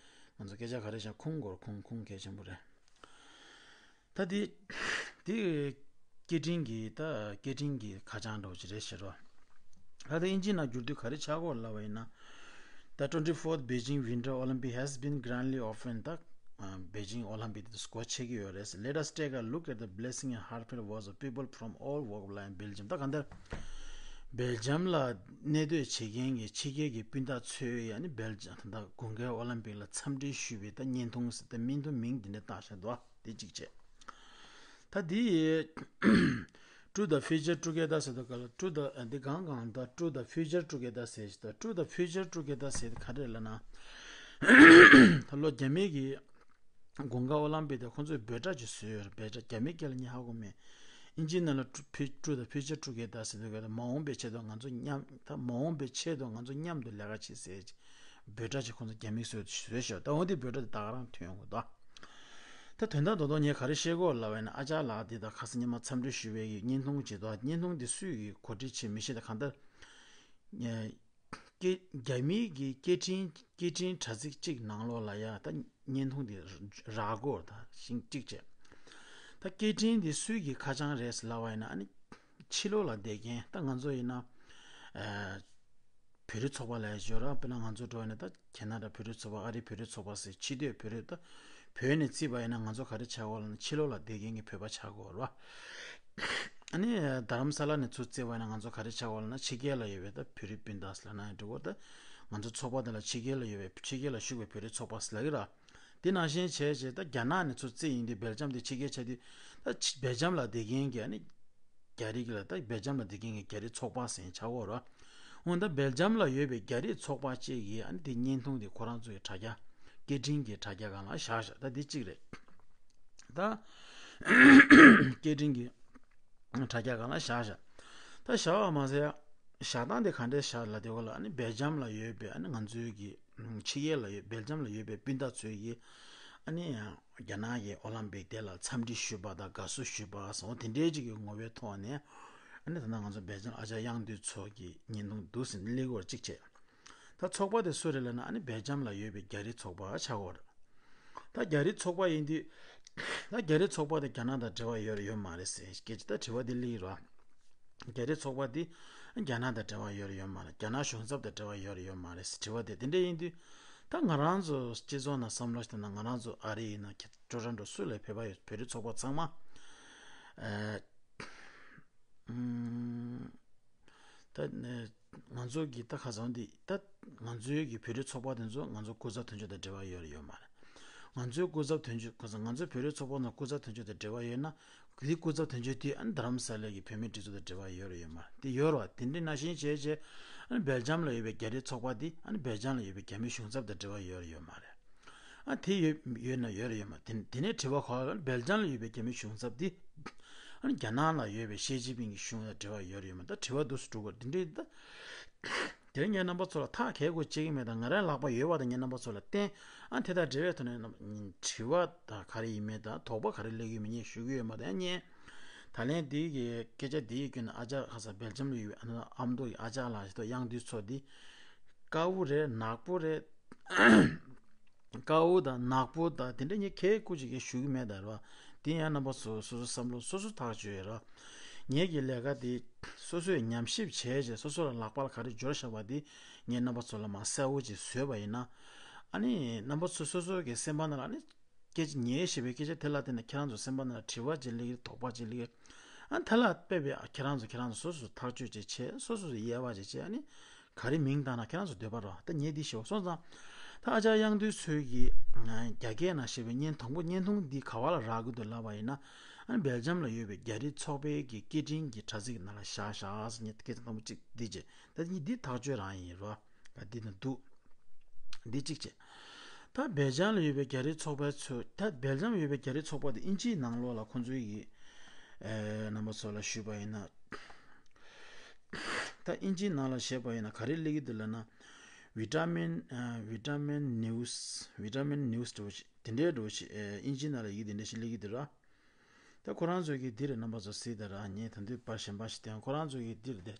ང་ཚོ་སྐད་ཆ་ག་རེ་བཤད་ཁུངས་དགོས་ར། ཁུངས་ཁུངས་གལ་ཆེན་པོ་རེད། ད་དེ་དེ་སྐད་འཕྲིན་གྱི་ད་སྐད་འཕྲིན་གྱི་ཁ་བྱང་འདྲ་བོ་ཅིག་རེད་ཤག་རོ། ད་དེ་ཨིན་ཇི་ནང་བསྒྱུར་དུས་ག་རེ་ཆགས་ཀྱི་ཡོད་ལབ་པ་ཡིན་ན། The twenty-fourth Beijing Winter Olympic has been grandly opened. ད་ཨ་Beijing Olympic དེ་སྒོ་ཕྱེ་གི་ཡོད་རེད། Let us take a look at the blessing and heartfelt words of people from all walk of life in Belgium. ད་གང་ལྟར་སྦེལ་ཇམ་ལ་གནས་སྡོད་བྱེད་མཁན་གྱི་ཕྱི་རྒྱལ་གྱི་སྤུན་ཟླ་ཚོས་ཡ་ནི་སྦེལ་ཇམ་ད་དགུན་ཁའི་ཨོ་ལམ་པིག་ལ་འཚམས་འདྲི་ཞུས་པའི་ད་བརྙན་ཐུང་ཟེར་ད་བརྙན་ཐུང་མིང་འདི་འདྲ་བཏགས་བཞག་འདུག་དེ་གཅིག་བྱས། ད་འདི་To the future together ཟེར་དུས་སྐབས་ལ་To the འདི་གང་གང་ད To the future together ཟེར་ཞིག་ད་To the future together ཟེར་དེ་ག་རེ་ལབ་ན། ད་ལོ་རྒྱ་མི་གི་དགུན་ཁ་ཨོ་ལམ་པིག་དེ་ཁོང་ཚོས་འབོད་སྒྲ་ཅིག་བཟོས་ཡོད་རེད། འབོད་སྒྲ་རྒྱ་མི་སྐད་ལ་ངས་ཧ་གོ་མེད། ཨིན་ཇི་ནང་ལ To the future together ཟེར་དུས་སྐབས་ལ་མ་འོངས་པའི་ཆེད་དུ་ང་ཚོ་མཉམ་ད་མ་འོངས་པའི་ཆེད་དུ་ང་ཚོ་མཉམ་དུ་ལས་ཀ་བྱེད་ཟེར་ཅིག་འབོད་སྒྲ་ཅིག་ཁོང་ཚོ་རྒྱ་མིས་བཟོས་བཟོས་ཤག་ད་འོ་དེ་འབོད་སྒྲ་དེ་ད་ག་རང་ཐོན་ཡོང་གི་འདུག་ད་དོན་དག་རྡོག་རྡོག་ངས་ག་རེ་བཤད་དགོས་ལབ་པ་ཡིན་ན། ཨ་ཅག་ལགས་འདི་དང་ཁ་སང་ཉི་མ་འཚམས་འདྲི་ཞུ་བའི་གི་བརྙན་ཐུང་ཅིག་འདུག་བརྙན་ཐུང་འདི་སུས་གི་གོ་སྒྲིག་བྱས་མི་ཤེས། ད་གང་ལྟར་ཨེ་སྐད་རྒྱ་མིའི་གི་སྐད་འཕྲིན་སྐད་འཕྲིན་དྲ་ཚིགས་གཅིག་ནང་ལོགས་ལ་ཡ་ད་བརྙན་ཐུང་འདི་རག་གོ་ད་ཤིང་གཅིག་བྱས། ད་སྐད་འཕྲིན་འདི་སུའི་གི་ཁ་བྱང་རེད་ལབ་པ་ཡིན་ན། ཨ་ནི་ཕྱི་ལོགས་ལ་བསྡད་མཁན་ད་ང་ཚོ་ཡིན་ན་ཨེ། བོད་རིགས་ཚོགས་པ་ལབ་ཡ་ཅིག་ཡོད་ར། དཔེར་ན་ང་ཚོ་འགྲོ་ཡ་ན་ད་ཁེ་ན་ཌ་བོད་རིགས་ཚོགས་པ། ཨ་རིའི་བོད་རིགས་ཚོགས་པ་ཟེར། ཕྱི་སྡོད་བོད་རིགས། ད་བོད་ནས་བརྩིས་པ་ཡིན་ན་ང་ཚོ་ག་རེ་ཆགས་ཀྱི་ཡོད་ལབ་ན་ཕྱི་ལོགས་ལ་བསྡད་མཁན་གྱི་བོད་པ་ཆགས་ཀྱི་ཡོད་ར། ཨ་ནི་རྡ་རམ་ས་ལ་ནས་ཚུར་བརྩིས་པ་ཡིན་ན་ང་ཚོ་ག་རེ་ཆགས་ཀྱི་ཡོད་ལབ་ན་ཕྱི་རྒྱལ་ལ་ཡོད་པའི་ད་བོད་རིགས་སྤུན་ཟླ་ཟེར་ལབ་ན་ཡང་འགྲིག་གི་རེད། ད་ང་ཚོ་ཚོགས་པ་དེ་ལ་ཕྱི་རྒྱལ་ལ་ཡོད་པའི་ཕྱི་རྒྱལ་ལ་བཞུགས་པའི་བོད་རིགས་ཚོགས་པ་ཟེར་ལབ་ཀྱི་ར། དེ་ནང་བཞིན་བྱས་བྱས་ད་རྒྱ་ནག་ནས་ཚུར་བརྩིས་ཡིན་དུས་སྦེལ་ཇམ་དེ་ཕྱི་རྒྱལ་ཆགས་དུས་ད་ཕྱི་སྦེལ་ཇམ་ལ་བསྡད་མཁན་གྱི་ཨ་ནི་རྒྱ་རིགས་ལ་ད་སྦེལ་ཇམ་ལ་བསྡད་མཁན་གྱི་རྒྱ་རིགས་ཚོགས་པ་ཟེར་ཆགས་ཀྱི་ཡོད་ར། འོན་ད་སྦེལ་ཇམ་ལ་ཡོད་པའི་རྒྱ་རིགས་ཚོགས་པ་གཅིག་གིས་ཨ་ནི་དེ་བརྙན་ཐུང་དེ་ཁོ་རང་ཚོའི་དྲ་རྒྱ་སྐད་འཕྲིན་གྱི་དྲ་རྒྱ་སྒང་ལ་བཞག་བཞག་ད་འདི་གཅིག་རེད། ད་སྐད་འཕྲིན་གྱི་དྲ་རྒྱ་སྒང་ལ་བཞག་བཞག་ད་བཞག་པ་མ་ཟད་བཞག་སྟངས་དེ་ག་འདྲས་བཞག་ལབ་དུས་སྐབས་ལ། ཨ་ནི་སྦེལ་ཇམ་ལ་ཡོད་པའི་ཨ་ནི་ང་ཚོའི་གི་ཕྱི་རྒྱལ་ལ་ཡོད་སྦེལ་ཇམ་ལ་ཡོད་པའི་སྤུན་ཟླ་ཚོས་ཀྱིས་ཨ་ནི་རྒྱ་ནག་གི་ཨོ་ལམ་པིག་དེ་ལ་འཚམས་འདྲི་ཞུས་པ་དང་དགའ་བསུ་ཞུས་པ་སོགས་དེ་འདྲའི་ཅིག་གི་ངོ་བོའི་ཐོག་ནས། ཨ་ནི་ད་ལྟ་ང་ཚོ་སྦེལ་ཇམ་ཨ་ཅག་དབྱངས་འདུས་མཚོ་གི་བརྙན་ཐུང་འདུག་ཟེར་ནས་སླེབས་ཀྱི་ཡོད་རེད། གཅིག་བྱས། ད་ཚོགས་པ་དེ་སུ་རེད་ལབ་ན། ཨ་ནི་སྦེལ་ཇམ་ལ་ཡོད་པའི་རྒྱ་རིགས་ཚོགས་པ་ཆགས་ཀྱི་ཡོད་རེད། ད་རྒྱ་རིགས་ཚོགས་པ་ཡིན་དུས། ད་རྒྱ་རིགས་ཚོགས་པ་དེ་རྒྱ་ནག་དང་འབྲེལ་བ་ཡོད་རེད་ཡོད་མ་རེད་ཟེར་སྐད་ཆ་ད་དྲི་བ་དེ་སླེབས་ཡོད་རེད་བ། རྒྱ་རིགས་ཚོགས་པ་དེ་རྒྱ་ནག་དང་འབྲེལ་བ་ཡོད་རེད་ཡོད་མ་རེད། རྒྱ་ནག་གཞུང་ཚབ་དང་འབྲེལ་བ་ཡོད་རེད་ཡོད་མ་རེད་ཟེར་དྲི་བ་དེ་དེ་འདྲ་ཡིན་དུས། ད་ང་རང་ཚོ་སྤྱི་ཚོགས་ནང་བསམ་བློ་ཞིག་བཏང་ན་ང་རང་ཚོ་ཨ་རི་ཡིན་ན་ཁྱེད་ཀྲོ་རོན་ཀྲོ་སུ་ལ་བོད་པ་ཡོད་བོད་རིགས་ཚོགས་པ་ཚང་མ། ཨ། ཨུམ། ད་ནས་ང་ཚོ་གི་ད་ཁ་སང་འདི་ད་ང་ཚོའི་གི་བོད་རིགས་ཚོགས་པ་དེ་ཚོ་ང་ཚོ་སྐུ་ཚབ་དོན་གཅོད་དང་འབྲེལ་བ་ཡོད་རེད་ཡོད་མ་རེད། ང་ཚོའི་སྐུ་ཚབ་དོན་གཅོད་ཁ་སང་ང་ཚོའི་བོད་རིགས་ཚོགས་པ་ནང་སྐུ་ཚབ་དོན་གཅོད་དང་འབྲེལ་བ་ཡོད་ན་དེ་སྐུ་ཚབ་དོན་གཅོད་དེ་ཨ་ནི་རྡ་རམ་ས་ལའི་གི་བོད་མི་སྒྲིག་འཛུགས་དང་འབྲེལ་བ་ཡོད་རེད་ཡོད་མ་རེད། དེ་ཡོད་རེད་བ། དེ་འདྲའི་ནང་བཞིན་བྱས་བྱས་ཨ་ནི་སྦེལ་ཇམ་ལ་ཡོད་པའི་རྒྱ་རིགས་ཚོགས་པ་དེ་ཨ་ནི་སྦེལ་ཇམ་ལ་ཡོད་པའི་རྒྱ་མི་གཞུང་ཚབ་དང་འབྲེལ་བ་ཡོད་རེད་ཡོད་མ་རེད། ཨ་དེ་ཡོད་ཡོད་ན་ཡོད་རེད་ཡོད་མ་དེ་དེ་ནས་དྲི་བ་གོ་བ་སྦེལ་ཇམ་ལ་ཡོད་པའི་རྒྱ་མི་གཞུང་ཚབ་དེ་ཨ་ནི་རྒྱ་ནག་ལ་ཡོད་པའི་ཞི་ཅིན་ཕིང་གི་གཞུང་ལ་འབྲེལ་བ་ཡོད་རེད་ཡོད་མ་ད་དྲི་བ་འདུག་སུ་འགྲོ་དགོས་དེ་འདྲའི་ད། དེར་ངས་རྣམ་པ་ཚོ་ལ་ཐག་གས་དགོས་བྱེད་ཀྱི་མེད་དང་ང་རའི་ལག་པ་ཡོད་པ་དང་ངས་རྣམ་པ་ཚོ་ལ་བསྟན། ཨ་དེ་དང་འབྲེལ་བའི་ཐོག་ནས་རྣམ་དྲི་བ་དང་ག་རེ་ཡིན་མེད་དང་དོགས་པ་ག་རེ་སླེབས་ཀྱི་མེད་ངས་ཞུ་གི་ཡོད་མ་དང་ངས་ད་ལན་འདི་གི་སྐད་ཆ་འདིའི་བརྒྱུད་ནས་ཨ་ཅག་ཁ་ས་སྦེལ་ཇམ་ལ་ཡོད་པའི་ཨ་ནི་ཨ་མདོ་ཡི་ཨ་ཅག་ལགས་ཞིག་ཏུ་དབྱངས་འདུས་མཚོ་འདི་དཀར་པོ་རེད་ནག་པོ་རེད། དཀར་པོ་དང་ནག་པོ་དང་དེ་འདྲ་ངས་ཁས་ཁུར་ཅིག་གིས་ཞུ་གི་མེད་ད་ར། དེ་ཡང་རྣམ་པ་ཚོ་སོ་སོ་བསམ་བློ་སོ་སོ་ཐག་གཅོད་ཡོད་ར། ངེད་ཀྱི་ལས་ཀ་དེ་སོ་སོས་ཉམས་ཞིབ་བྱས་རྗེས་སོ་སོ་ལ་ལག་པ་ལ་ག་རེ་འབྱོར་བཞག་པ་དེ་ངས་རྣམ་པ་ཚོ་ལ་མར་གསལ་པོ་ཅིག་བཟོས་པ་ཡིན་ན། ཨ་ནི་རྣམ་པ་ཚོ་སོ་སོ་གི་སེམས་པ་ནང་ལ་ཨ་ནི་སྐད་ཆ་ངས་བཤད་པའི་སྐད་ཆ་དེ་ལ་བརྟེན་ནས་ཁྱེད་རང་ཚོ་སེམས་པ་ནང་ལ་དྲི་བ་ཅིག་སླེབས་ཀྱི་རེད་དོགས་པ་ཅིག་སླེབས་ཀྱི་རེད། ཨ་ནི་དེ་ལ་དཔེ་བས་ཁྱེད་རང་ཚོ་ཁྱེད་རང་ཚོ་སོ་སོ་ཐག་གཅོད་ཅིག་བྱས་སོ་སོ་དབྱེ་བ་ཅིག་བྱས་ཨ་ནི། ག་རེ་མིང་བཏགས་ན་ཁྱེད་རང་ཚོ་འདོད་པ་རོ། ད་ངས་འདི་ཞུ་བ་སོང་ཙང་། ད་ཨ་ཅག་དབྱངས་འདུས་མཚོ་གིས་རྒྱ་སྐད་ནང་བཤད་པའི་བརྙན་དང་པོ་བརྙན་ཐུང་འདི་ག་བ་ལ་རག་གི་འདུག་ལབ་པ་ཡིན་ན། ཨ་ནི་སྦེལ་ཇམ་ལ་ཡོད་པའི་རྒྱ་རིགས་ཚོགས་པའི་གི་སྐད་འཕྲིན་གྱི་དྲ་ཚིགས་ནང་ལ་བཞག་བཞག་ཟེར་ངས་སྐད་ཆ་དང་པོ་གཅིག་འདི་བྱས། ད་འདི་འདི་ཐག་གཅོད་རང་ཡིན་རོ། ད་འདི་ནང་འདུག་འདི་གཅིག་བྱས། ད་སྦེལ་ཇམ་ལ་ཡོད་པའི་རྒྱ་རིགས་ཚོགས་པའི་ཚོས་ད་སྦེལ་ཇམ་ལ་ཡོད་པའི་རྒྱ་རིགས་ཚོགས་པ་དེ་དབྱིན་ཇིའི་ནང་ལོགས་ལ་ཁོང་ཚོའི་གི་ཨེ་རྣམ་པ་ཚོ་ལ་ཞུས་པ་ཡིན་ན། ད་དབྱིན་ཇིའི་ནང་ལ་བཤད་པ་ཡིན་ན་ག་རེ་སླེབས་ཀྱི་འདུག་ལབ་ན། ཝི་ཊ་མིན་ཨ་ཝི་ཊ་མིན་ནིའུ་སི་ཝི་ཊ་མིན་ནིའུ་སི་འདྲ་བོ་ཞིག་དེ་འདྲའི་འདྲ་བོ་ཞིག་ཨེ་དབྱིན་ཇིའི་ནང་ལ་ཡི་གེ་དེ་འདྲ་ཞིག་སླེབས་ཀྱི་འདུག་ར། ད་ཁོ་རང་ཚོ་གིས་འདི་རེད་རྣམ་པ་ཚོ་གཟིགས་དང་ར་ངས་ད་དུང་པར་གཞན་པ་ཞིག་བསྟན། ཁོ་རང་ཚོ་གིས་འདི་རེད་དེ།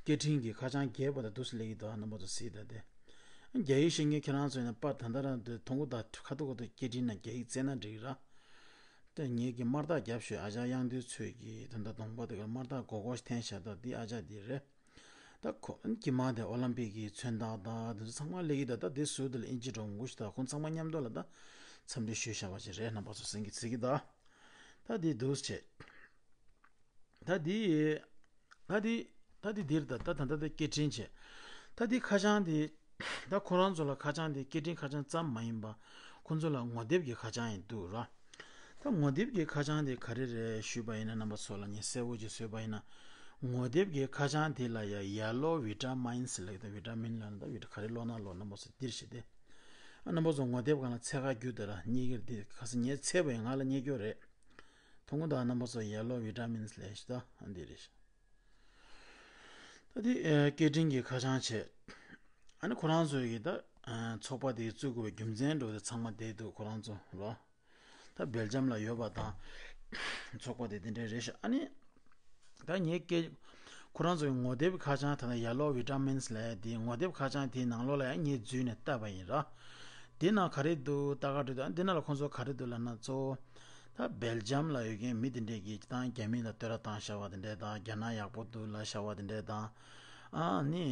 སྐད་འཕྲིན་གྱི་ཁ་བྱང་རྒྱས་པ་དང་འདུག་སེ་སླེབས་ཀྱི་འདུག་རྣམ་པ་ཚོ་གཟིགས་དང་དེ། རྒྱ་ཡིག་ཤེས་མཁན་ཁྱེད་རང་ཚོ་ཡིན་ན་པར་ད་ལྟ་རང་དུ་མཐོང་གི་འདུག་ཁ་ཐུག་ཁ་ཐུག་སྐད་འཕྲིན་ནང་རྒྱ་ཡིག་བཙལ་ན་འགྲིག་གི་ར། ད་ངེད་ཀྱི་དམར་རྟགས་རྒྱབ་ཤོད་ཨ་ཅག་དབྱངས་འདུས་མཚོ་གིས་ད་ལྟ་གདོང་པ་དེ་གར་དམར་རྟགས་མགོ་སྐོར་འཐེན་བཞག་འདུག་འདི་ཨ་ཅག་འདི་རེད། ད་ཁོ་དཀྱིལ་མ་དེ་ཨོ་ལམ་པིག་གི་མཚོན་རྟགས་དང་དེ་ཚོ་ཚང་མ་སླེབས་ཀྱི་འདུག་ད་དེ་ཟུར་དེ་ལ་དབྱིན་ཇི་འདྲ་བོ་ཞིག་ད་ཁོང་ཚང་མ་མཉམ་དུ་ལ་ད་འཚམས་འདྲི་ཞུས་བཞག་པ་ཞིག་རེད། རྣམ་པ་ཚོ་གཟིགས་ཀྱི་གཟིགས་ཀྱི་ད། ད་དེ་འདུག་བྱས། ད་དེ། ད་དེ། ད་དེ་འདིར་ད་ད་ད་ད་དེ་སྐད་འཕྲིན་བྱས། ད་དེ་ཁ་བྱང་དེ། ད་ཁོ་རང་ཚོ་ལ་ཁ་བྱང་དེ་སྐད་འཕྲིན་ཁ་བྱང་ཙམ་མ་ཡིན་པ། ཁོ་ཚོ་ལ་ངོ་དེབ་ཀྱི་ཁ་བྱང་ཡང་འདུག་ར། ད་ངོ་དེབ་ཀྱི་ཁ་བྱང་དེ་ག་རེ་རེད་ཞུས་པ་ཡིན་ན་རྣམ་པ་ཚོ་ལ་ངས་གསལ་པོ་ཅིག་བཟོས་པ་ཡིན་ན། ངོ་དེབ་ཀྱི་ཁ་བྱང་དེ་ལ་ཡ་Yellow Vitamins ལབ་ཀྱི་ད་ཝི་ཊ་མིན་ལབ་ན་ད་ཝི་ཊ་ག་རེ་ཀློག་ན་ཀློག་རྣམ་པ་ཚོ་འདིར་བྱས་ཏེ། ཨ་རྣམ་པ་ཚོ་ངོ་དེབ་སྒང་ལ་འཚོལ་ག་རྒྱུགས་དེ་ར་རྙེད་ཀྱི་རེད། འདི་ཁ་སང་ངས་འཚོལ་བ་ཡིན་ང་ལ་རྙེད་རྒྱུ་རེད། མཐོང་གི་འདུག་རྣམ་པ་ཚོ་Yellow Vitamins ལབ་ཤི་ད་ཨ་འདི་རེད་ཤི། ད་འདི་ཨེ་སྐད་འཕྲིན་གྱི་ཁ་བྱང་བྱས། ཨ་ནི་ཁོ་རང་ཚོ་ཡི་ད་ཨ་ཚོགས་པ་དེ་བཙུགས་དགོས་པའི་རྒྱུ་མཚན་འགྲོ་དེ་ཚང་མ་བསྡད་འདུག་ཁོ་རང་ཚོ་ལོ། ད་སྦེལ་ཇམ་ལ་ཡོད་པ་དང་། ཚོགས་པ་དེ་དེ་འདྲའི་རེད་ཤག་ཨ་ནི། ད་ངས་སྐད། ཁོ་རང་ཚོའི་ངོ་དེབ་ཁ་བྱང་ད་ལྟ་Yellow Vitamins ལབ་ཡ་དེའི་ངོ་དེབ་ཁ་བྱང་དེའི་ནང་ལོགས་ལ་ཡང་ངས་འཛུལ་ནས་བལྟས་པ་ཡིན་ར། དེ་ནང་ག་རེ་འདུག་ལྟ་ག་འགྲོ་དུས་ཨ་འདི་ནང་ལ་ཁོང་ཚོ་ག་རེ་འདུག་ལབ་ན་གཙོ་བོ། ད་སྦེལ་ཇམ་ལ་ཡོད་མཁན་མི་དེ་འདྲས་ཀྱིས་ད་རྒྱ་མི་ལ་བསྟོད་ར་བཏང་བཞག་པ་དེ་འདྲས་དང་རྒྱ་ནག་ཡག་པོ་འདུག་ལབ་བཞག་པ་དེ་འདྲས་དང་། ཨ་ནི།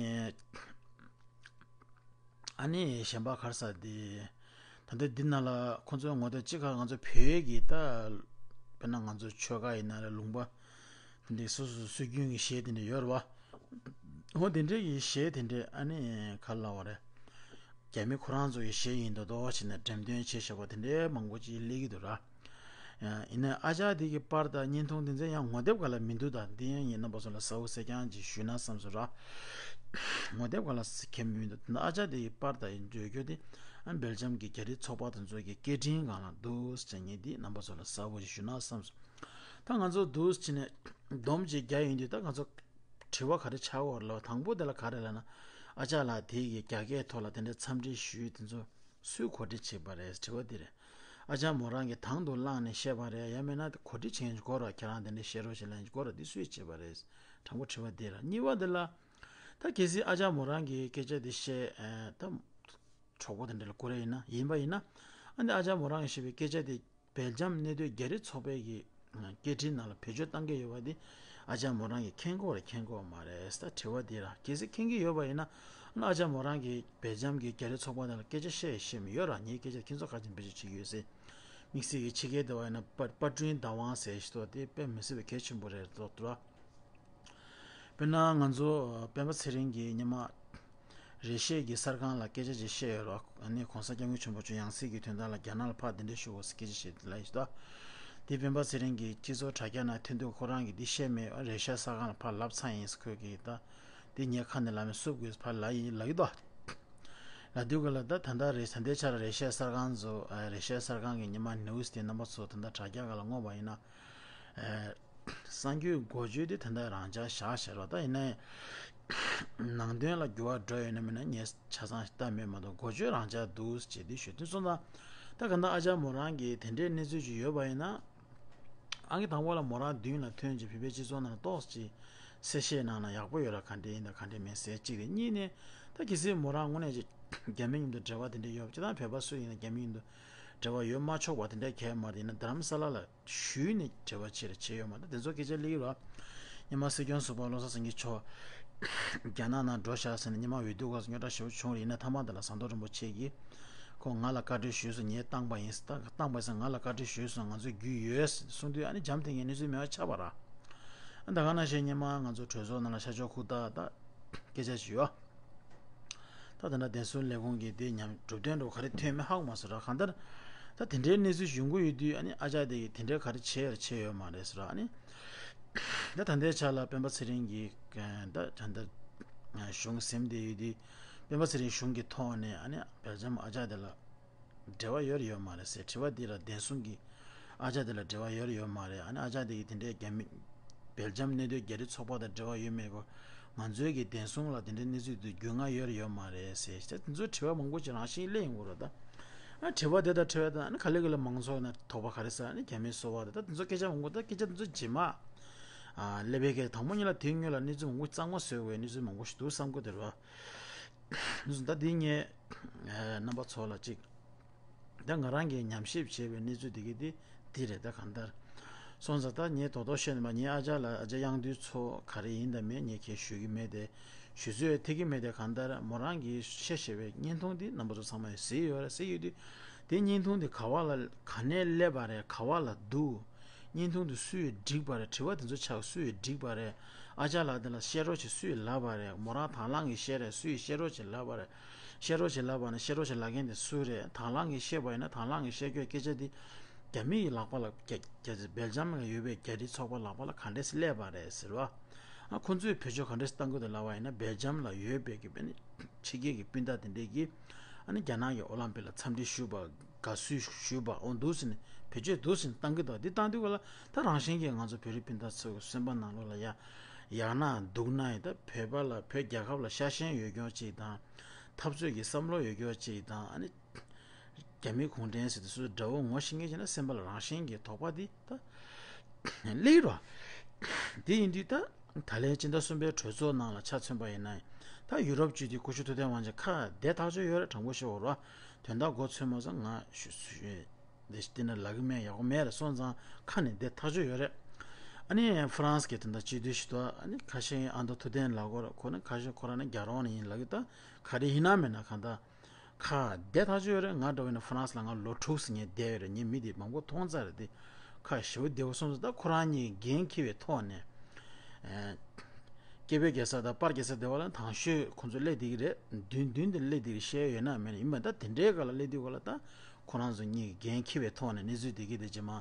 ཨ་ནི་གཞན་པ་ག་རེ་ཟེར་དེ། ད་ལྟ་འདི་ནང་ལ་ཁོང་ཚོའི་ངོ་དེབ་གཅིག་ཁ་ང་ཚོ་བོད་ཀྱི་ད། དཔེར་ན་ང་ཚོ་ཆོལ་ཁ་ཡིན་ན་རེད་ལུང་པ། དེ་འདྲའི་སོ་སོ་སོ་སོའི་རྒྱུན་གྱི་གཞས་དེ་འདྲ་ཡོད་རེད་བ། འོ་དེ་འདྲའི་གི་གཞས་དེ་འདྲའི་ཨ་ནི་ག་རེ་ལབ་པ་རེད། རྒྱ་མི་ཁོ་རང་ཚོ་གི་གཞས་ཡིན་མདོག་མདོག་བྱས་ནས་འགྲེམས་སྟོན་བྱས་བཞག་པ་དེ་འདྲའི་མང་པོ་ཅིག་སླེབས་ཀྱི་འདུག་ར། ཡིན་ནའི་ཨ་ཅག་དེ་གི་པར་དང་བརྙན་ཐུང་དེ་ཚོ་ཡང་ངོ་དེབ་སྒང་ལ་མི་འདུག་ད་འདི་ཡང་ངས་རྣམ་པ་ཚོ་ལ་གསལ་པོ་གསལ་རྐྱང་ཅིག་ཞུས་ན་བསམ་སོང་ར། ངོ་དེབ་སྒང་ལ་ཁྱབ་མི་འདུག་ད་ཨ་ཅག་དེ་གི་པར་དང་ཡིན་འདོད་རྒྱུ་དེ་ཨ་སྦེལ་ཇམ་གྱི་རྒྱ་རིགས་ཚོགས་པ་དེ་ཚོ་གི་སྐད་འཕྲིན་སྒང་ལ་འདུག་ཟེར་ངས་འདི་རྣམ་པ་ཚོ་ལ་གསལ་པོ་ཞིག་ཞུས་ན་བསམ་སོང་། ད་ང་ཚོ་འདུག་ཟེར་ནས་སྡོམ་ཅིག་རྒྱག་ཡོང་དུས་ད་ང་ཚོ་དྲི་བ་ག་རེ་ཆགས་ཡོད་རེད་ལབ་དང་པོ་དེ་ལ་ག་རེ་ལབ་ན། ཨ་ཅག་ལགས་དེ་གི་རྒྱ་སྐད་ཐོག་ལ་དེ་འདྲའི་འཚམས་འདྲི་ཞུས་དེ་ཚོ་སུས་གོ་སྒྲིག་བྱས་པ་རེད་དྲི་བ་འདི་རེད། ཨ་ཅག་མོ་རང་གིས་དང་དུ་བླངས་ནས་བཤད་པ་རེད་ཡང་མིན་ན་གོ་སྒྲིག་བྱེད་མཁན་ཅིག་དགོས་རེད་ཁྱེད་རང་དེ་འདྲ་བཤད་རོགས་བྱེད་ལབ་མཁན་ཅིག་དགོས་རེད་འདི་སུས་བྱས་པ་རེད། དྲང་པོ་དྲི་བ་འདི་རེད། གཉིས་པ་འདི་ལ། ད་གལ་སྲིད་ཨ་ཅག་མོ་རང་གིས་སྐད་ཆ་འདི་བཤད་ཨ་ད། གྲོགས་པོ་དེ་འདྲ་ལ་བསྐུར་ཡ་ཡིན་ན་ཡིན་པ་ཡིན་ན། ཨ་ནི་ཨ་ཅག་མོ་རང་གིས་བཤད་པའི་སྐད་ཆ་དེ་སྦེལ་ཇམ་གནས་སྡོད་རྒྱ་རིགས་ཚོགས་པའི་གི་སྐད་འཕྲིན་ནང་ལ་བེད་སྤྱོད་བཏང་གི་ཡོད་པ་དེ་ཨ་ཅག་མོ་རང་གིས་མཁྱེན་གྱི་ཡོད་རེད་མཁྱེན་གྱི་ཡོད་མ་རེད། ད་དྲི་བ་འདི་ར་གལ་སྲིད་མཁྱེན་གྱི་ཡོད་པ་ཡིན་ན། ཨ་ཅག་མོ་རང་གིས་སྦེལ་ཇམ་གྱི་རྒྱ་རིགས་ཚོགས་པ་དེ་ལ་སྐད་ཆ་བཤད་ཤེས་མི་ཡོད་ར། ངའི་སྐད་ཆ་ཁྱེད་ཚོ་ག་ཅིག་བེད་སྤྱོད་བྱེད་ཀྱི་ཡོད་ཟེར། དམིགས་བསལ་གྱི་ཕྱི་རྒྱལ་དེ་བ་ཡིན་ན་པ་པ་ཀྲུན་དཱ་ཝང་ཟེར་ཞིག་འདུག་དེ་དཔེ་མི་སྲིད་པའི་གལ་ཆེན་པོ་རེད་འདུག་ར། དཔེར་ན་ང་ཚོ་སྤེན་པ་ཚེ་རིང་གིས་སྔོན་མ་རེ་ཤའི་གི་གསར་ཁང་ལ་སྐད་ཆ་ཅིག་བཤད་ཡོད་རོགས། ཨ་ནི་གོང་ས་སྐྱབས་མགོན་ཆེན་པོ་མཆོག་ཡང་སྲིད་ཀྱི་དོན་དག་ལ་རྒྱ་ནག་ལ་ཕར་འདི་འདྲ་ཞུ་དགོས་ཟེར་སྐད་ཆ་བཤད་ལབ་ཡོད་ད། དེ་སྤེན་པ་ཚེ་རིང་གིས་སྤྱི་ཚོགས་དྲ་རྒྱ་ནང་ཐོན་དུས་ཁོ་རང་གིས་འདི་བཤད་མེད། རེ་ཤ་གསར་ཁང་ལ་ཕར་ལབ་ཚར་ཡིན་ཟེར་ཁོས་གི་ད། འདི་ངའི་ཁ་ནས་ལབ་མེད་བསུབ་དགོས་ཕར་ལབ་ཡིན་ལབ་ཀྱི་འདུག་ལབ་དུས་ག་ལ་ད་ད་ལྟ་རེ་ད་ལྟའི་ཆར་རེ་ཤ་གསར་ཁང་ཚོ་རེ་ཤ་གསར་ཁང་གི་སྔོན་མ་ནིའུ་སི་དེ་རྣམ་པ་ཚོ་ད་ལྟ་དྲ་རྒྱ་ག་ལ་བསྔོགས་པ་ཡིན་ན། གསར་འགྱུར་འགོ་བརྗོད་དེ་དེ་འདྲ་རང་འཇགས་བཞག་བཞག་རོགས། ད་ཡིན་ནའི་ནང་དོན་ལ་འགྱུར་བ་འགྲོ་ཡོད་ན་མིན་ན་ངས་ཆ་ཚང་ཞིག་ལྟ་མེད་མ་གཏོགས་འགོ་བརྗོད་རང་འཇགས་འདུག་ཅེས་དེ་ཞུ་དུས་སོང་ཙང་། ད་ག་ད་ཨ་ཅག་མོ་རང་གིས་དེ་འདྲའི་གནས་ཚུལ་ཅིག་ཡོད་པ་ཡིན་ན། ཨང་ཀི་དང་པོ་ལ་མོ་རང་མདུན་ལ་ཐོན་ཅིག་བོད་པའི་སྤྱི་ཚོགས་ནང་ཏོག་ཙམ་གསལ་བཤད་གནང་ན་ཡག་པོ་ཡོད་ར། ག་འདྲ་ཡིན་ད་ག་འདྲ་མིན་ཟེར་གཅིག་རེད། གཉིས་ནས་ད་གལ་སྲིད་མོ་རང་དངོས་གནས་ཅིག་རྒྱ་མི་མཉམ་དུ་འབྲེལ་བ་དེ་འདྲ་ཡོད་པ་ཅིག་དང་བོད་པ་སུ་ཡིན་ན་རྒྱ་མི་མཉམ་དུ་འབྲེལ་བ་ཡོད་མ་ཆོག་པ་དེ་འདྲ་གལ་མ་རེད། ཡིན་ན་རྡ་རམ་ས་ལ་ལ་ཞུས་ནས་འབྲེལ་བ་བྱེད་ར་བྱེད་ཡོད་མ་རེད། དེ་ཚོ་སྐད་ཆ་སླེབས་ཀྱི་རེད་བ། སྔོན་མ་སྲིད་སྐྱོང་ཟུར་པ་བློ་བཟང་སེང་གེ་མཆོག་རྒྱ་ནག་ནང་འགྲོ་ཤག་ཟེར་ནས་སྔོན་མ་འོས་བསྡུ་སྐབས་སུ་རྙོག་དྲ་ཞེ་པོ་བྱུང་རེད། ཡིན་ན་མཐའ་མ་དེ་ལ་ཟམ་གདོང་རིན་པོ་ཆེ་གིས་ཁོ་ང་ལ་བཀའ་འཁྲོལ་ཞུས་སོང་། ངས་བཏང་པ་ཡིན་ཟེར། ད་བཏང་པ་ཡིན་ཟེར། ང་ལ་བཀའ་འཁྲོལ་ཞུས་སོང་། ང་ཚོའི་རྒྱུས་ཡོད་གསུངས་དུས་ཨ་ནི་འཇམ་ཐིང་ངེ་གནས་ཚུལ་མེད་པ་ཆགས་པ་ར། ད་ག་ནང་བཞིན་སྔོན་མ་ང་ཚོ་གྲོས་ཚོགས་ནང་ལ་ཤར་ཕྱོགས་ཁུག་རྟ་ད་སྐད་ཆ་ཞུས་ཡོད། ད་ད་ལྟ་བདེ་སྲུང་ལས་ཁུངས་ཀྱིས་དེ་ཉམས་གྲུབ་དོན་འགྲོ་ག་རེ་ཐོན་མེད་ཧ་གོ་མ་སོང་ར། གང་ལྟར་ད་དེ་འདྲའི་གནས་ཚུལ་ཡོང་གི་ཡོད་དུས་ཨ་ནི་ཨ་ཅག་དེ་གིས་དེ་འདྲའི་ག་རེ་བྱས་ཡོད་རེད་བྱས་ཡོད་མ་རེད་ཟེར་ར། ཨ་ནི་ད་ད་ལྟའི་ཆ་ལ་སྤེན་པ་ཚེ་རིང་གིས་ད་ད་ལྟ་གཞུང་ཟིན་བསྡད་ཡོད་དུས་སྤེན་པ་ཚེ་རིང་གཞུང་གི་ཐོག་ནས་ཨ་ནི་སྦེལ་ཇམ་ཨ་ཅག་དེ་ལ་འབྲེལ་བ་ཡོད་རེད་ཡོད་མ་རེད་ཟེར་དྲི་བ་འདི་ལ་བདེན་སྲུང་གིས་ཨ་ཅག་དེ་ལ་འབྲེལ་བ་ཡོད་རེད་ཡོད་མ་རེད། ཨ་ནི་ཨ་ཅག་དེ་གིས་དེ་འདྲའི་རྒྱ་མི་སྦེལ་ཇམ་གནས་སྡོད་རྒྱ་རིགས་ཚོགས་པ་དང་འབྲེལ་བ་ཡོད་མེད་སྐོར་ང་ཚོའི་གི་བདེན་སྲུང་ལ་དེ་འདྲའི་གནས་ཚུལ་དེ་རྒྱུས་མངའ་ཡོད་རེད་ཡོད་མ་རེད་ཟེར། ད་དེ་ཚོའི་དྲི་བ་མང་པོ་ཅིག་རང་བཞིན་སླེབས་ཡོང་གི་རེད་ད། ཨ་དྲི་བ་དེ་དང་འཕྲད་པ་དང་ཨ་ནི་ག་ལེ་ག་ལེ་མང་ཚོགས་ནས་དོགས་པ་ག་རེ་ཟ། ཨ་ནི་རྒྱ་མིའི་སོ་པ་དེ་ད་དེ་ཚོ་སྐད་ཆ་མང་པོ་ད་སྐད་ཆ་དེ་ཚོ་རྗེས་མ་ཨ་སླེབས་པའི་གི་དང་པོ་ཉིད་ལ་དེའི་སྔོན་ལ་གནས་ཚུལ་མང་པོ་གཙང་མ་བཟོས་པའི་གནས་ཚུལ་མང་པོ་ཞིག་འདུག་བསམ་གི་འདུག་རེད་བ། ད་འདི་ངས་རྣམ་པ་ཚོ་ལ་ཅིག་ད་ང་རང་གིས་ཉམས་ཞིབ་བྱས་པའི་གནས་ཚུལ་དེ་གི་དེ་འདི་རེད། ད་གང་ལྟར་སོང་ཙང་ད་ངས་དོ་དོ་བཤད་ནས་མ་ངའི་ཨ་ཅག་ལ་ཨ་ཅག་གཡང་འདུས་མཚོ་ག་རེ་ཡིན་དང་མིན་ངས་ཁས་ཞུ་གི་མེད་དེ། ཞུ་ཚོད་ཐིག་གི་མེད་དེ། གང་ལྟར་མོ་རང་གིས་བཤད་བཤད་པའི་བརྙན་ཐུང་འདི་རྣམ་པ་ཚོ་ཚང་མས་གཟིགས་ཡོད་རེད། གཟིགས་ཡོད་དུས་དེ་བརྙན་ཐུང་འདི་ག་བ་ལ་ག་ནས་སླེབས་པ་རེད། ག་བ་ལ་འདུག་བརྙན་ཐུང་དེ་སུས་བསྒྲིགས་པ་རེད། དྲི་བ་དེ་ཚོ་ཆགས་སུས་བསྒྲིགས་པ་རེད། ཨ་ཅག་ལགས་དེ་ལ་བཤད་རོགས་བྱེད་སུས་ལབ་པ་རེད། མོ་རང་དང་བླངས་ཀྱིས་བཤད་རེད། སུས་བཤད་རོགས་བྱེད་ལབ་པ་རེད། བཤད་རོགས་བྱེད་ལབ་པ་ན་བཤད་རོགས་བྱེད་ལབ་མཁན་དེ་སུ་རེད། དང་བླངས་ཀྱིས་བཤད་པ་ཡིན་ན་དང་བླངས་ཀྱིས་བཤད་རྒྱུའི་སྐད་ཆ་དེ་རྒྱ་མི་ཡི་ལག་པ་ལ་རྒྱ་རྒྱ་སྦེལ་ཇམ་ལ་ཡོད་པའི་རྒྱ་རིགས་ཚོགས་པ་ལག་པ་ལ་ག་འདྲས་སླེབས་པ་རེད་ཟེར་བ། ཨ་ཁོ་ཚོས་བེད་སྤྱོད་ག་འདྲས་བཏང་གི་འདུག་ལབ་པ་ཡིན་ན་སྦེལ་ཇམ་ལ་ཡོད་པའི་གི་ཕྱི་རྒྱལ་གྱི་སྤུན་ཟླ་དེ་འདྲས་ཀྱིས་ཨ་ནི་རྒྱ་ནག་གི་ཨོ་ལམ་པིག་ལ་འཚམས་འདྲི་ཞུས་པ། དགའ་བསུ་ཞུས་པ་འོ་འདུག་ཟེར་ནས་བེད་སྤྱོད་འདུག་ཟེར་ནས་བཏང་གི་འདུག་འདི་བཏང་དུས་ག་ལ་ད་རང་བཞིན་གྱིས་ང་ཚོ་བོད་རིགས་སྤུན་ཟླ་ཚོ་གི་སེམས་པ་ནང་ལོགས་ལ་ཡ་ཡག་ན་སྡུག་ན་ཡི་ད་བོད་པ་ལ་བོད་རྒྱལ་ཁབ་ལ་ཤ་ཞེན་ཡོད་མཁན་ཅིག་དང་། འཐབ་རྩོད་ཀྱི་བསམ་བློ་ཡོད་མཁན་ཅིག་དང་། ཨ་ནི་རྒྱ་མི་གུང་ཁྲན་ཟེར་དུས་སུ་དགྲ་བོ་ངོ་ཤེས་མཁན་ཅིག་ན་སེམས་པ་ལ་རང་བཞིན་གྱིས་དོགས་པ་འདི་ད་སླེབས་རོ། དེ་ཡིན་དུས་ད། ད་ལན་སྤྱི་ཟླ་གསུམ་པའི་གྲོས་ཚོགས་ནང་ལ་ཆ་མཚོན་པ་ཡིན་ན། ད་ཡུ་རོབ་སྤྱི་འཐུས་སྐུ་ཞབས་ཐུབ་བསྟན་དབང་ཆེན་ཁ་བདེ་ཐག་ཆོད་ཡོད་རེད། དྲང་པོ་བཤད་འོ་རོ། དོན་དག་མགོ་ཚོས་མ་སོང་ང་ཞུ་ཞུ་འདི་འདི་ན་ལབ་གི་མེད། ཡག་པོ་མེད་རེད། སོང་ཙང་ཁ་ནས་བདེ་ཐག་ཆོད་ཡོད་རེད། ཨ་ནི་ཧྥ་རན་སི་གི་དོན་དག་སྤྱི་འཐུས་ཞིག་ཏུ་ཨ་ནི་ཁ་ཤས་ཨ་མདོ་ཐུབ་བསྟན་ལབ་གོ་རེད། ཁོ་ནི་ཁ་ཤས་ཁོ་རང་ནི་རྒྱ་རོང་ནས་ཡིན་ལབ་གི། ད་ག་རེ་ཡིན་ན་མེད་ན་གང་ལྟར། ཁ་བདེ་ཐག་ཆོད་ཡོད་རེད། ང་འདྲ་བོ་ཡིན་ན་ཧྥ་རན་སི་ལ་ང་ལོ་དྲུག་ཙམ་ངས་བསྡད་ཡོད་རེད། ངས་མི་དེ་མང་པོ་མཐོང་ཚར་རེད་དེ། ཁ་ཞེ་པོ་བདེ་པོ་སོང་ཙང་ད་ཁོ་རང་གཉིས་འགན་འཁྱེར་བའི་ཐོག་ནས། ཨེ། སྐྱེས་པའི་རྒྱལ་ས་དང་པར་རྒྱལ་ས་བསྡད་པ་ལ་དང་ཤོས་ཁོ་ཚོ་སླེབས་བསྡད་ཀྱི་རེད། མདུན་མདུན་དུ་སླེབས་བསྡད་ཀྱི་བཤད་ཡོད་ན་མེད་ན་ཡིན་པ་ད་དེ་འདྲའི་སྒང་ལ་སླེབས་དུས་སྒང་ལ་ད་ཁོ་རང་ཚོ་གཉིས་འགན་འཁྱེར་བའི་ཐོག་ནས་གནས་ཚུལ་བསྡད་ཀྱི་དེ་རྗེས་མ།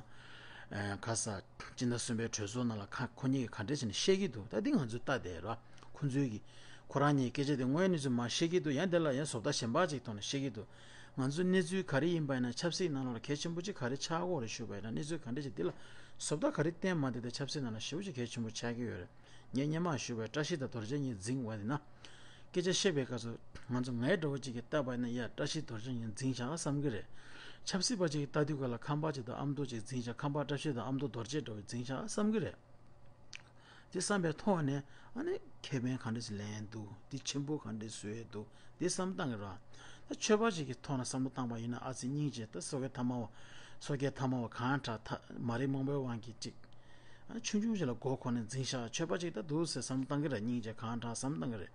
ཨེ། ཁ་ས་སྤྱི་ཟླ་གསུམ་པའི་གྲོས་ཚོགས་ནང་ལ་ཁ་ཁོ་གཉིས་ཀྱིས་ག་འདྲས་བྱས་ནས་བཤད་ཀྱི་འདུག་ད་འདི་ང་ཚོས་ལྟ་བསྡད་ར། ཁོ་ཚོའི་གི་ཁོ་རང་གཉིས་སྐད་ཆ་དེ་དངོས་གནས་ཚུལ་མ་བཤད་ཀྱི་འདུག་ཡང་དེ་ལ་ཡང་བཟོ་ལྟ་གཞན་པ་ཅིག་ཐོག་ནས་བཤད་ཀྱི་འདུག་ང་ཚོའི་གནས་ཚུལ་ག་རེ་ཡིན་པ་ཡིན་ན་ཆབ་སྲིད་ནང་ལོགས་ལ་གལ་ཆེན་པོ་ཅིག་ག་རེ་ཆགས་ཀྱི་ཡོད་རེད་ཞུས་པ་ཡིན་ན། གནས་ཚུལ་ག་འདྲ་ཅིག་འདི་ལ་བཟོ་ལྟ་ག་རེ་བསྟན་མ་བསྟན་དེ་ཆབ་སྲིད་ནང་ལ་ཞེ་པོ་ཅིག་གལ་ཆེན་པོ་ཆགས་ཀྱི་ཡོད་རེད། ངས་སྔོན་མ་ཞུས་པའི་བཀྲ་ཤིས་དང་རྡོ་རྗེ་གཉིས་འཛིང་བ་དེ་ན། སྐད་ཆ་བཤད་པའི་སྐབས་སུ་ང་ཚོ་ངའི་འདྲ་བོ་ཅིག་གིས་བལྟས་པ་ཡིན་ན་ཡ་བཀྲ་ཤིས་རྡོ་རྗེ་གཉིས་འཛིང་བཞག་བསམ་གྱི་རེད། ཆབ་སྲིད་པ་ཅིག་གིས་ལྟ་དུས་ག་ལ་ཁམས་པ་ཅིག་དང་ཨ་མདོ་ཅིག་འཛིང་བཞག་ཁམས་པ་བཀྲ་ཤིས་དང་ཨ་མདོ་རྡོ་རྗེ་འདྲ་བོ་འཛིང་བཞག་བསམ་གྱི་རེད། དེ་བསམ་པའི་ཐོག་ནས་ཨ་ནི་ཁེ་ཕན་ག་འདྲ་ཞིག་ལེན་འདུག་དེ་ཆེན་པོ་ག་འདྲ་བཟོས་འདུག་དེ་བསམ་བཏང་གི་ར། ད་ཆོས་པ་ཅིག་གི་ཐོག་ནས་བསམ་བློ་བཏང་པ་ཡིན་ན། ཨ་ཙི་སྙིང་རྗེ། ད་སོ་སྐྱེ་ཐ་མ་བ། སོ་སྐྱེ་ཐ་མ་བ་གང་དྲག་ཐ་མ་རིག་མང་པོའི་དབང་གིས་ཅིག་ཨ་ཆུང་ཆུང་ཞིག་ལ་མགོ་འཁོར་ནས་འཛིང་ཤག་ཆོས་པ་ཅིག་ད་འདུག་ཟེར་བསམ་བློ་བཏང་གི་རེད། སྙིང་རྗེ་གང་དྲག་བསམ་བློ་བཏང་གི་རེད།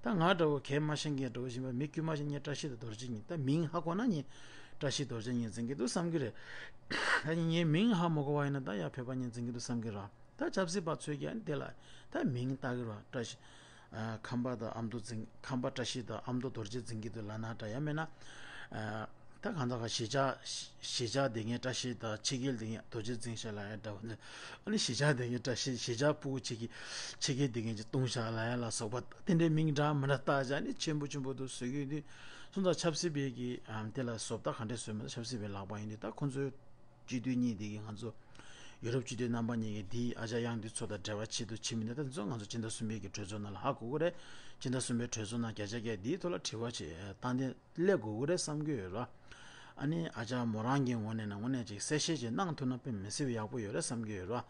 ད་ང་འདྲ་བོ་གད་མ་ཤེས་མཁན་འདྲ་བོ་ཞིག་ཡིན་པ། མི་དཀྱུས་མ་ཞིག་ངས་བཀྲ་ཤིས་དང་རྡོ་རྗེ་གཉིས། ད་མིང་ཧ་གོ་ན་ངས་བཀྲ་ཤིས་རྡོ་རྗེ་གཉིས་འཛིང་གི་འདུག་བསམ་གི་རེད། ད་ངས་མིང་ཧ་མ་གོ་བ་ཡིན་ན། ད་ཡ་བོད་པ་གཉིས་འཛིང་གི་འདུག་བསམ་གི་རེད། ད་ཆབ་སྲིད་པ་ཚོས་ཀྱང་དེ་ལ་ད་མིང་བཏགས་ཀྱི་རེད། བཀྲ་ཤིས་ཨ་ཁམས་པ་དང་ཨ་མདོ་འཛིང་། ཁམས་པ་བཀྲ་ཤིས་དང་ཨ་མདོ་རྡོ་རྗེ་འཛིང་གི་འདུག་ལབ་ན་འདྲ། ཡང་མིན་ན་ཨ་ད་གང་ལྟར་གཞིས་ཆགས། གཞིས་ཆགས་དེ་ངས་བཀྲ་ཤིས་དང་ཕྱི་རྒྱལ་དེ་ངས་རྡོ་རྗེ་འཛིང་ཤག་ལབ་ཡ་འདྲ་བོ་འདི། ཨ་ནི་གཞིས་ཆགས་དེ་ངས་བཀྲ་ཤིས། གཞིས་ཆགས་ཕྲུ་གུ་ཕྱི་རྒྱལ། ཕྱི་རྒྱལ་དེ་ངས་ཅིག་བཏུང་ཤག་ལབ་ཡ་ལ་སོགས་པ། དེ་འདྲའི་མིང་འདྲ་མི་འདྲ་བཏགས་བྱས་ནས་ཆེན་པོ་ཆེན་པོ་འདུག་བཟོ་གི་འདུག་སོང་ཙང་ཆབ་སྲིད་པའི་གི་ཨ་དེ་ལ་བཟོ་ལྟ་ག་འདྲས་བཟོས་མེད། ཆབ་སྲིད་པའི་ལག་པ་ཡིན་དུས། ད་ཁོ་ཚོའི་སྤྱི་འཐུས་གཉིས་དེ་གིས་ང་ཚོ་ཡུ་རོབ་སྤྱི་འཐུས་རྣམ་པ་གཉིས་ཀྱིས་འདིའི་ཨ་ཅག་དབྱངས་འདུས་མཚོ་དང་འབྲེལ་བ་ཆེད་དུ་ཕྱིན་མིན་ནས། ད་དེ་ཚོ་ང་ཚོ་སྤྱི་ཟླ་གསུམ་པའི་གི་གྲོས་ཚོགས་ནང་ལ་ཧ་གོ་གི་རེད། སྤྱི་ཟླ་གསུམ་པའི་གྲོས་ཚོགས་ནང་བརྒྱ་ཆ་བརྒྱ་འདིའི་ཐོག་ལ་དྲི་བ་ཅིག་བཏང་སྟེ་སླེབས་དགོས་ཀྱི་རེད་བསམ་གྱི་ཡོད་ར། ཨ་ནི་ཨ་ཅག་མོ་རང་གི་ངོས་ནས་ན་དངོས་གནས་ཅིག་གསལ་བཤད་ཅིག་གནང་ཐུབ་ན་དཔེ་མི་སྲིད་པའི་ཡག་པོ་ཡོད་རེད་བསམ་གྱི་ཡོད་ར།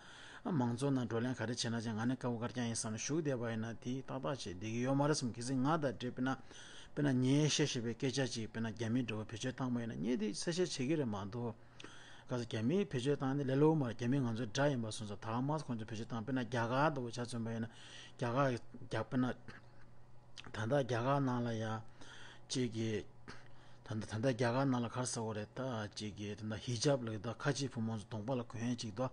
ཨ་མང་ཚོགས་ནང་བགྲོ་གླེང་ག་རེ་བྱེད་ན་བྱེད། ང་ནི་དཀར་པོ་དཀར་རྐྱང་ཡིན་བསམ་ནས་བཞུགས་བསྡད་པ་ཡིན་ན། དེ་ཏག་ཏག་ཅིག་བསྡད་ཀྱི་ཡོད་མ་རེད་བསམ། གལ་སྲིད་ང་དང་འབྲེལ། དཔེར་ན་དཔེར་ན་ངས་བཤད་བཤད་པའི་སྐད་ཆ་ཅིག་དཔེར་ན་རྒྱ་མི་འདྲ་བོ་བེད་སྤྱོད་བཏང་པ་ཡིན་ན། ངས་དེ་གསལ་བཤད་བྱེད་ཀྱི་རེད་མ་གཏོགས། ག་ས་རྒྱ་མིས་བེད་སྤྱོད་བཏང་ནི་ལས་སླ་པོ་མ་རེད། རྒྱ་མི་ང་ཚོའི་དགྲ་ཡིན་པ་སོང་ཙང་། ད་ག་མ་ཁོང་ཚོས་བེད་སྤྱོད་བཏང་། དཔེར་ན་རྒྱ་གར་ལྟ་བུ་ཆ་མཚོན་པ་ཡིན་ན། རྒྱ་གར་རྒྱ་དཔེར་ན་ད་ལྟ་རྒྱ་གར་ནང་ལ་ཡ་གཅིག་གི་ད་ལྟ་ད་ལྟ་རྒྱ་གར་ནང་ལ་ག་རེ་ཟེར་དགོས་རེད། ད་གཅིག་གི་ད་ལྟ་ཧི་ཇབ་ལབ་ཀྱི་འདུག་ཁ་ཆེའི་བུ་མོ་ཚོ་གདོང་པ་ལ་གོན་ཡས་ཅིག་འདུག་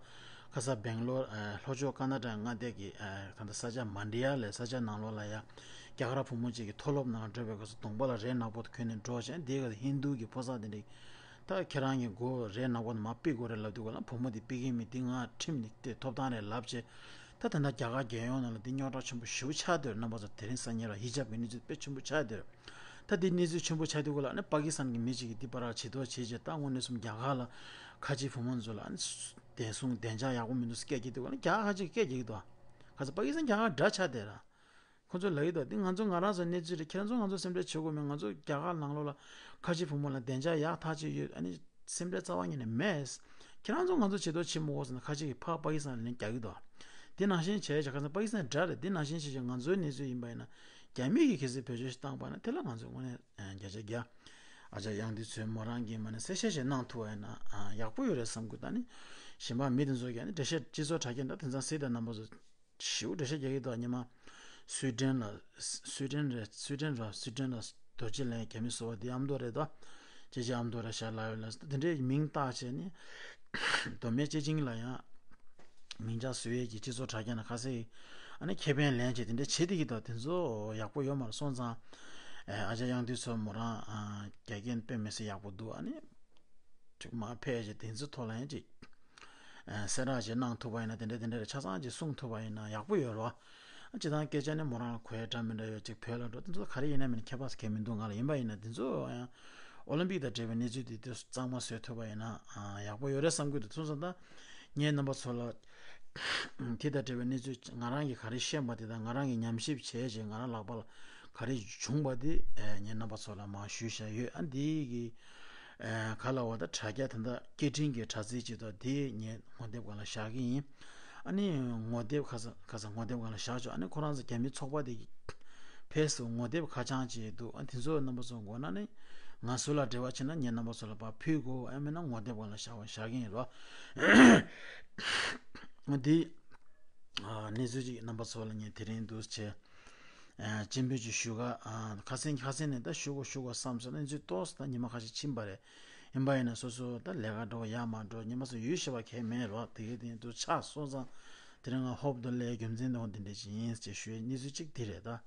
ཁ་ས་སྦེང་ལོར་ཨ་ལྷོ་ཕྱོགས་ཀར་ན་ཊ་ཀ་མངའ་སྡེ་གི་ཨ་ད་ལྟ་ས་ཆ་མན་ཌི་ཡ་ལབ་ས་ཆ་ནང་ལོགས་ལ་ཡ་རྒྱ་གར་བུ་མོ་གཅིག་གི་མཐོ་སློབ་ནང་འགྲོ་བའི་སྐབས་སུ་གདོང་པ་ལ་རས་ནག་པོ་གོན་ནས་འགྲོ་བྱས། དེའི་སྐབས་སུ་ཧིན་རྡུ་གི་ཕོ་གསར་དེ་འདྲས། ད་ཁྱེད་རང་གི་མགོ་རས་ནག་པོ་ནས་མར་ཕུད་དགོས་རེད་ལབ་དུས་སྒང་ལ། བུ་མོ་དེ་ཕུད་ཀྱི་མེད། འདི་ང་ཁྲིམས་ནས་དེ་ཐོབ་ཐང་རེད་ལབ་བྱས། ད་ད་ལྟ་རྒྱ་གར་རྒྱལ་ཡོངས་ནང་ལ་འདི་རྙོག་དྲ་ཆེན་པོ་ཞེ་པོ་ཆགས་བསྡད་རེད། རྣམ་པ་ཚོ་དེ་རིང་སང་ཉིན་ལ་ཧི་ཇབ་ཀྱི་གནས་ཚུལ་དཔེ་ཆེན་པོ་ཆགས་བསྡད་རེད། ད་འདི་གནས་ཚུལ་ཆེན་པོ་ཆགས་དུས་སྒང་ལ། ཨ་ནི་པ་ཀི་སི་ཐན་གྱི་མི་གཅིག་གིས་འདི་བར་ལ་བྱེད་དོ་བྱེད་བྱས། ད་དངོས་གནས་སུ་རྒྱ་གར་ལ་ཁ་ཆེའི་བུ་མོ་ཚོ་ལ་ཨ་ནི་བདེ་སྲུང་བདེ་འཇགས་ཡག་པོ་མི་འདུག་སྐད་རྒྱག་དུས་སྒང་ལ། རྒྱ་གར་ཁ་ཆེ་སྐད་རྒྱག་གི་འདུག་ཁ་ས་པ་ཀི་སི་ཐན་རྒྱ་གར་དགྲ་ཆགས་བསྡད་ར། ཁོ་ཚོས་ལབ་ཀྱི་འདུག་འདི་ང་ཚོ་ང་རང་ཚོའི་གནས་ཚུལ་རེད། ཁྱེད་རང་ཚོ་ང་ཚོ་སེམས་ཁྲལ་བྱེད་དགོས་མེད། ང་ཚོ་རྒྱ་གར་ནང་ལོགས་ལ་ཁ་ཆེ་བུ་མོ་ལ་བདེ་འཇགས་ཡག་ཐག་ཆོད་ཡོད། ཨ་ནི་སེམས་ཁྲལ་རྩ་བ་ཉིད་ནས་མེད། ཁྱེད་རང་ཚོ་ང་ཚོ་བྱེད་དོ་བྱེད་མི་དགོས་ཟེར་ན། ཁ་ཆེ་གིས་ཕར་པ་ཀི་སི་ཐན་ལ་ལན་རྒྱག་གི་འདུག་འདི་ནང་བཞིན་བྱས་བྱས། ཁ་སང་པ་ཀི་སི་ཐན་དགྲ་རེད། འདི་ནང་བཞིན་བྱས་བྱས་ང་ཚོའི་གནས་ཚུལ་ཡིན་པ་ཡིན་ན། རྒྱ་མི་གིས་གལ་སྲིད་བེད་སྤྱོད་ཞིག་བཏང་པ་ན། དེ་ལ་ང་ཚོས་དངོས་གནས་བརྒྱ་ཆ་བརྒྱ་ཨ་ཅག་དབྱངས་འདུས་མཚོའི་མོ་རང་གིས་མ་ནས་གསལ་བཤད་ཞིག་གནང་ཐུབ་པ་ཡིན་ན་ཡག་པོ་ཡོད་རེད་བསམ་གི་འདུག་ད་ནི་གཞན་པ་མི་དེ་ཚོ་གིས་ནི་འགྲེལ་བཤད། སྤྱི་ཚོགས་དྲ་རྒྱ་ད་དེང་སང་སྲིད་དང་རྣམ་པ་ཚོ་ཞེ་པོ་འགྲེལ་བཤད་རྒྱག་གི་འདུག་ཉི་མ་སུའི་ཌེན་ལ། སུའི་ཌེན་རེད། སུའི་ཌེན་ར། སུའི་ཌེན་ལ་རྡོ་རྗེ་ལབ་མཁན་རྒྱ་མི་བཟོ་བ་དེ་ཨ་མདོ་རེད་དོ། ཅེ་ཅེ་ཨ་མདོ་རེད་ཤག་ལབ་ཡོད་ལ། དེ་འདྲའི་མིང་བཏགས་བྱས་ནས་མདོ་སྨད་སྤྱི་བྱིངས་ལ་ཡང་མིང་ཆགས་བཟོ་ཡས་ཀྱི་སྤྱི་ཚོགས་དྲ་རྒྱ་ནང་ཁ་ཤས་ཨ་ནི་ཁེ་ཕན་ལེན་བྱས་དེ་འདྲ་བྱེད་བསྡད་ཀྱི་འདུག་དེ་ཚོ་ཡག་པོ་ཡོད་མ་རེད། སོང་ཙང་ཨ་ཅག་དབྱངས་འདུས་མཚོ་མོ་རང་རྒྱ་སྐད་དཔེ་མི་སྲིད་ཡག་པོ་འདུག་ཨ་ནི་ཅིག་མར་ཕེབས་བྱས་དེ་ཚོའི་ཐོག་ལ་ཡང་ཅིག་ཨ་གསལ་བསྒྲགས་ཅིག་གནང་ཐུབ་པ་ཡིན་ན། དེ་འདྲ་དེ་འདྲ་རེ་ཆ་ཚང་ཅིག་གསུང་ཐུབ་པ་ཡིན་ན་ཡག་པོ་ཡོད་རེད་བ། ཨ་སྤྱིར་བཏང་སྐད་ཆ་ནི་མོ་རང་ལ་གོ་ཡ་འདྲ་མི་འདྲ་ཡོད། ཅིག་བོད་ལ་འགྲོ་དེ་ཚོ་ག་རེ་ཡིན་ན་མིན་ན་ཁྱད་པར་གང་མི་འདུག་ང་ལ། ཡིན་པ་ཡིན་ན་དེ་ཚོ་ཡང་ཨོ་ལིམ་པིག་དང་འབྲེལ་བའི་གནས་ཚུལ་དེ་དེ་གཙང་མ་བཟོ་ཐུབ་པ་ཡིན་ན་ཨ་ཡག་པོ་ཡོད་རེད་བསམ་གྱི་འདུག་སོང་ཙང་ད་ངས་རྣམ་པ་ཚོ་ལ་དེ་དང་འབྲེལ་བའི་གནས་ཚུལ་ང་རང་གིས་ག་རེ་ཤེས་པ་དེ་དང་། ང་རང་གིས་ཉམས་ཞིབ་བྱས་བྱས་ང་རང་ལག་པ་ལ་ག་རེ་བྱུང་པ་དེ་ཨ་ངས་རྣམ་པ་ཚོ་ལ་མར་ཞུས་བཞག་ཡོད། ཨ་འདི་གི་ཨ་ག་ལབ་དགོས། ད་དྲ་རྒྱ་ད་ལྟ་སྐད་འཕྲིན་གྱི་དྲ་ཚིགས་ཅིག་དང་དེ་ངས་ངོ་དེབ་སྒང་ལ་བཞག་གི་ཡིན། ཨ་ནི་ངོ་དེབ་ཁ་སང་ཁ་སང་ངོ་དེབ་སྒང་ལ་བཞག་ཆོག་ཨ་ནི་ཁོ་རང་ཚོ་རྒྱ་མི་ཚོགས་པ་དེ་གི་ཕེ་སི་ངོ་དེབ་ཁ་བྱང་ཅིག་འདུག་ཨ་དེ་ཚོ་རྣམ་པ་ཚོ་དགོས་ན་ནི་ང་ཚོ་ལ་འབྲེལ་བ་བྱས་ན་ངས་རྣམ་པ་ཚོ་ལ་ཕར་ཕུལ་དགོས། ཨ་མིན་ན་ངོ་དེབ་སྒང་ལ་བཞག་པ་བཞག་གི་ཡིན་རོ། འདི་ཨ་གནས་ཚུལ་ཅིག་རྣམ་པ་ཚོ་ལ་ངས་དེ་རིང་འདུག་བྱས། ཨ་སྤྱན་འབུལ་ཅིག་ཞུ་ག་ཨ་ཁ་སང་ཁ་སང་ནས་ད་ཞུ་དགོས་ཞུ་དགོས་བསམ་སོང་། གནས་ཚུལ་ཏོག་ཙམ་ད་ཉི་མ་ཁ་ཤས་ཕྱིན་པ་རེད། ཡིན་པ་ཡིན་ན་སོ་སོ་ད་ལས་ཀ་འགྲོ་ཡ་མ་འགྲོ་ཉི་མ་སུ་ཡུལ་ཤེས་པ་གང་ཡང་མེད་རོགས། དེ་གའི་དེ་ཚོ་ཆགས་སོང་ཙང་དེ་རིང་ང་ཧོབ་ཏེ་སླེབས་རྒྱུ་མཚན་དེ་འདི་འདྲ་ཅིག་ཡིན་ཅེས་ཞུ་ཡ། གནས་ཚུལ་གཅིག་དེ་རེད་ད།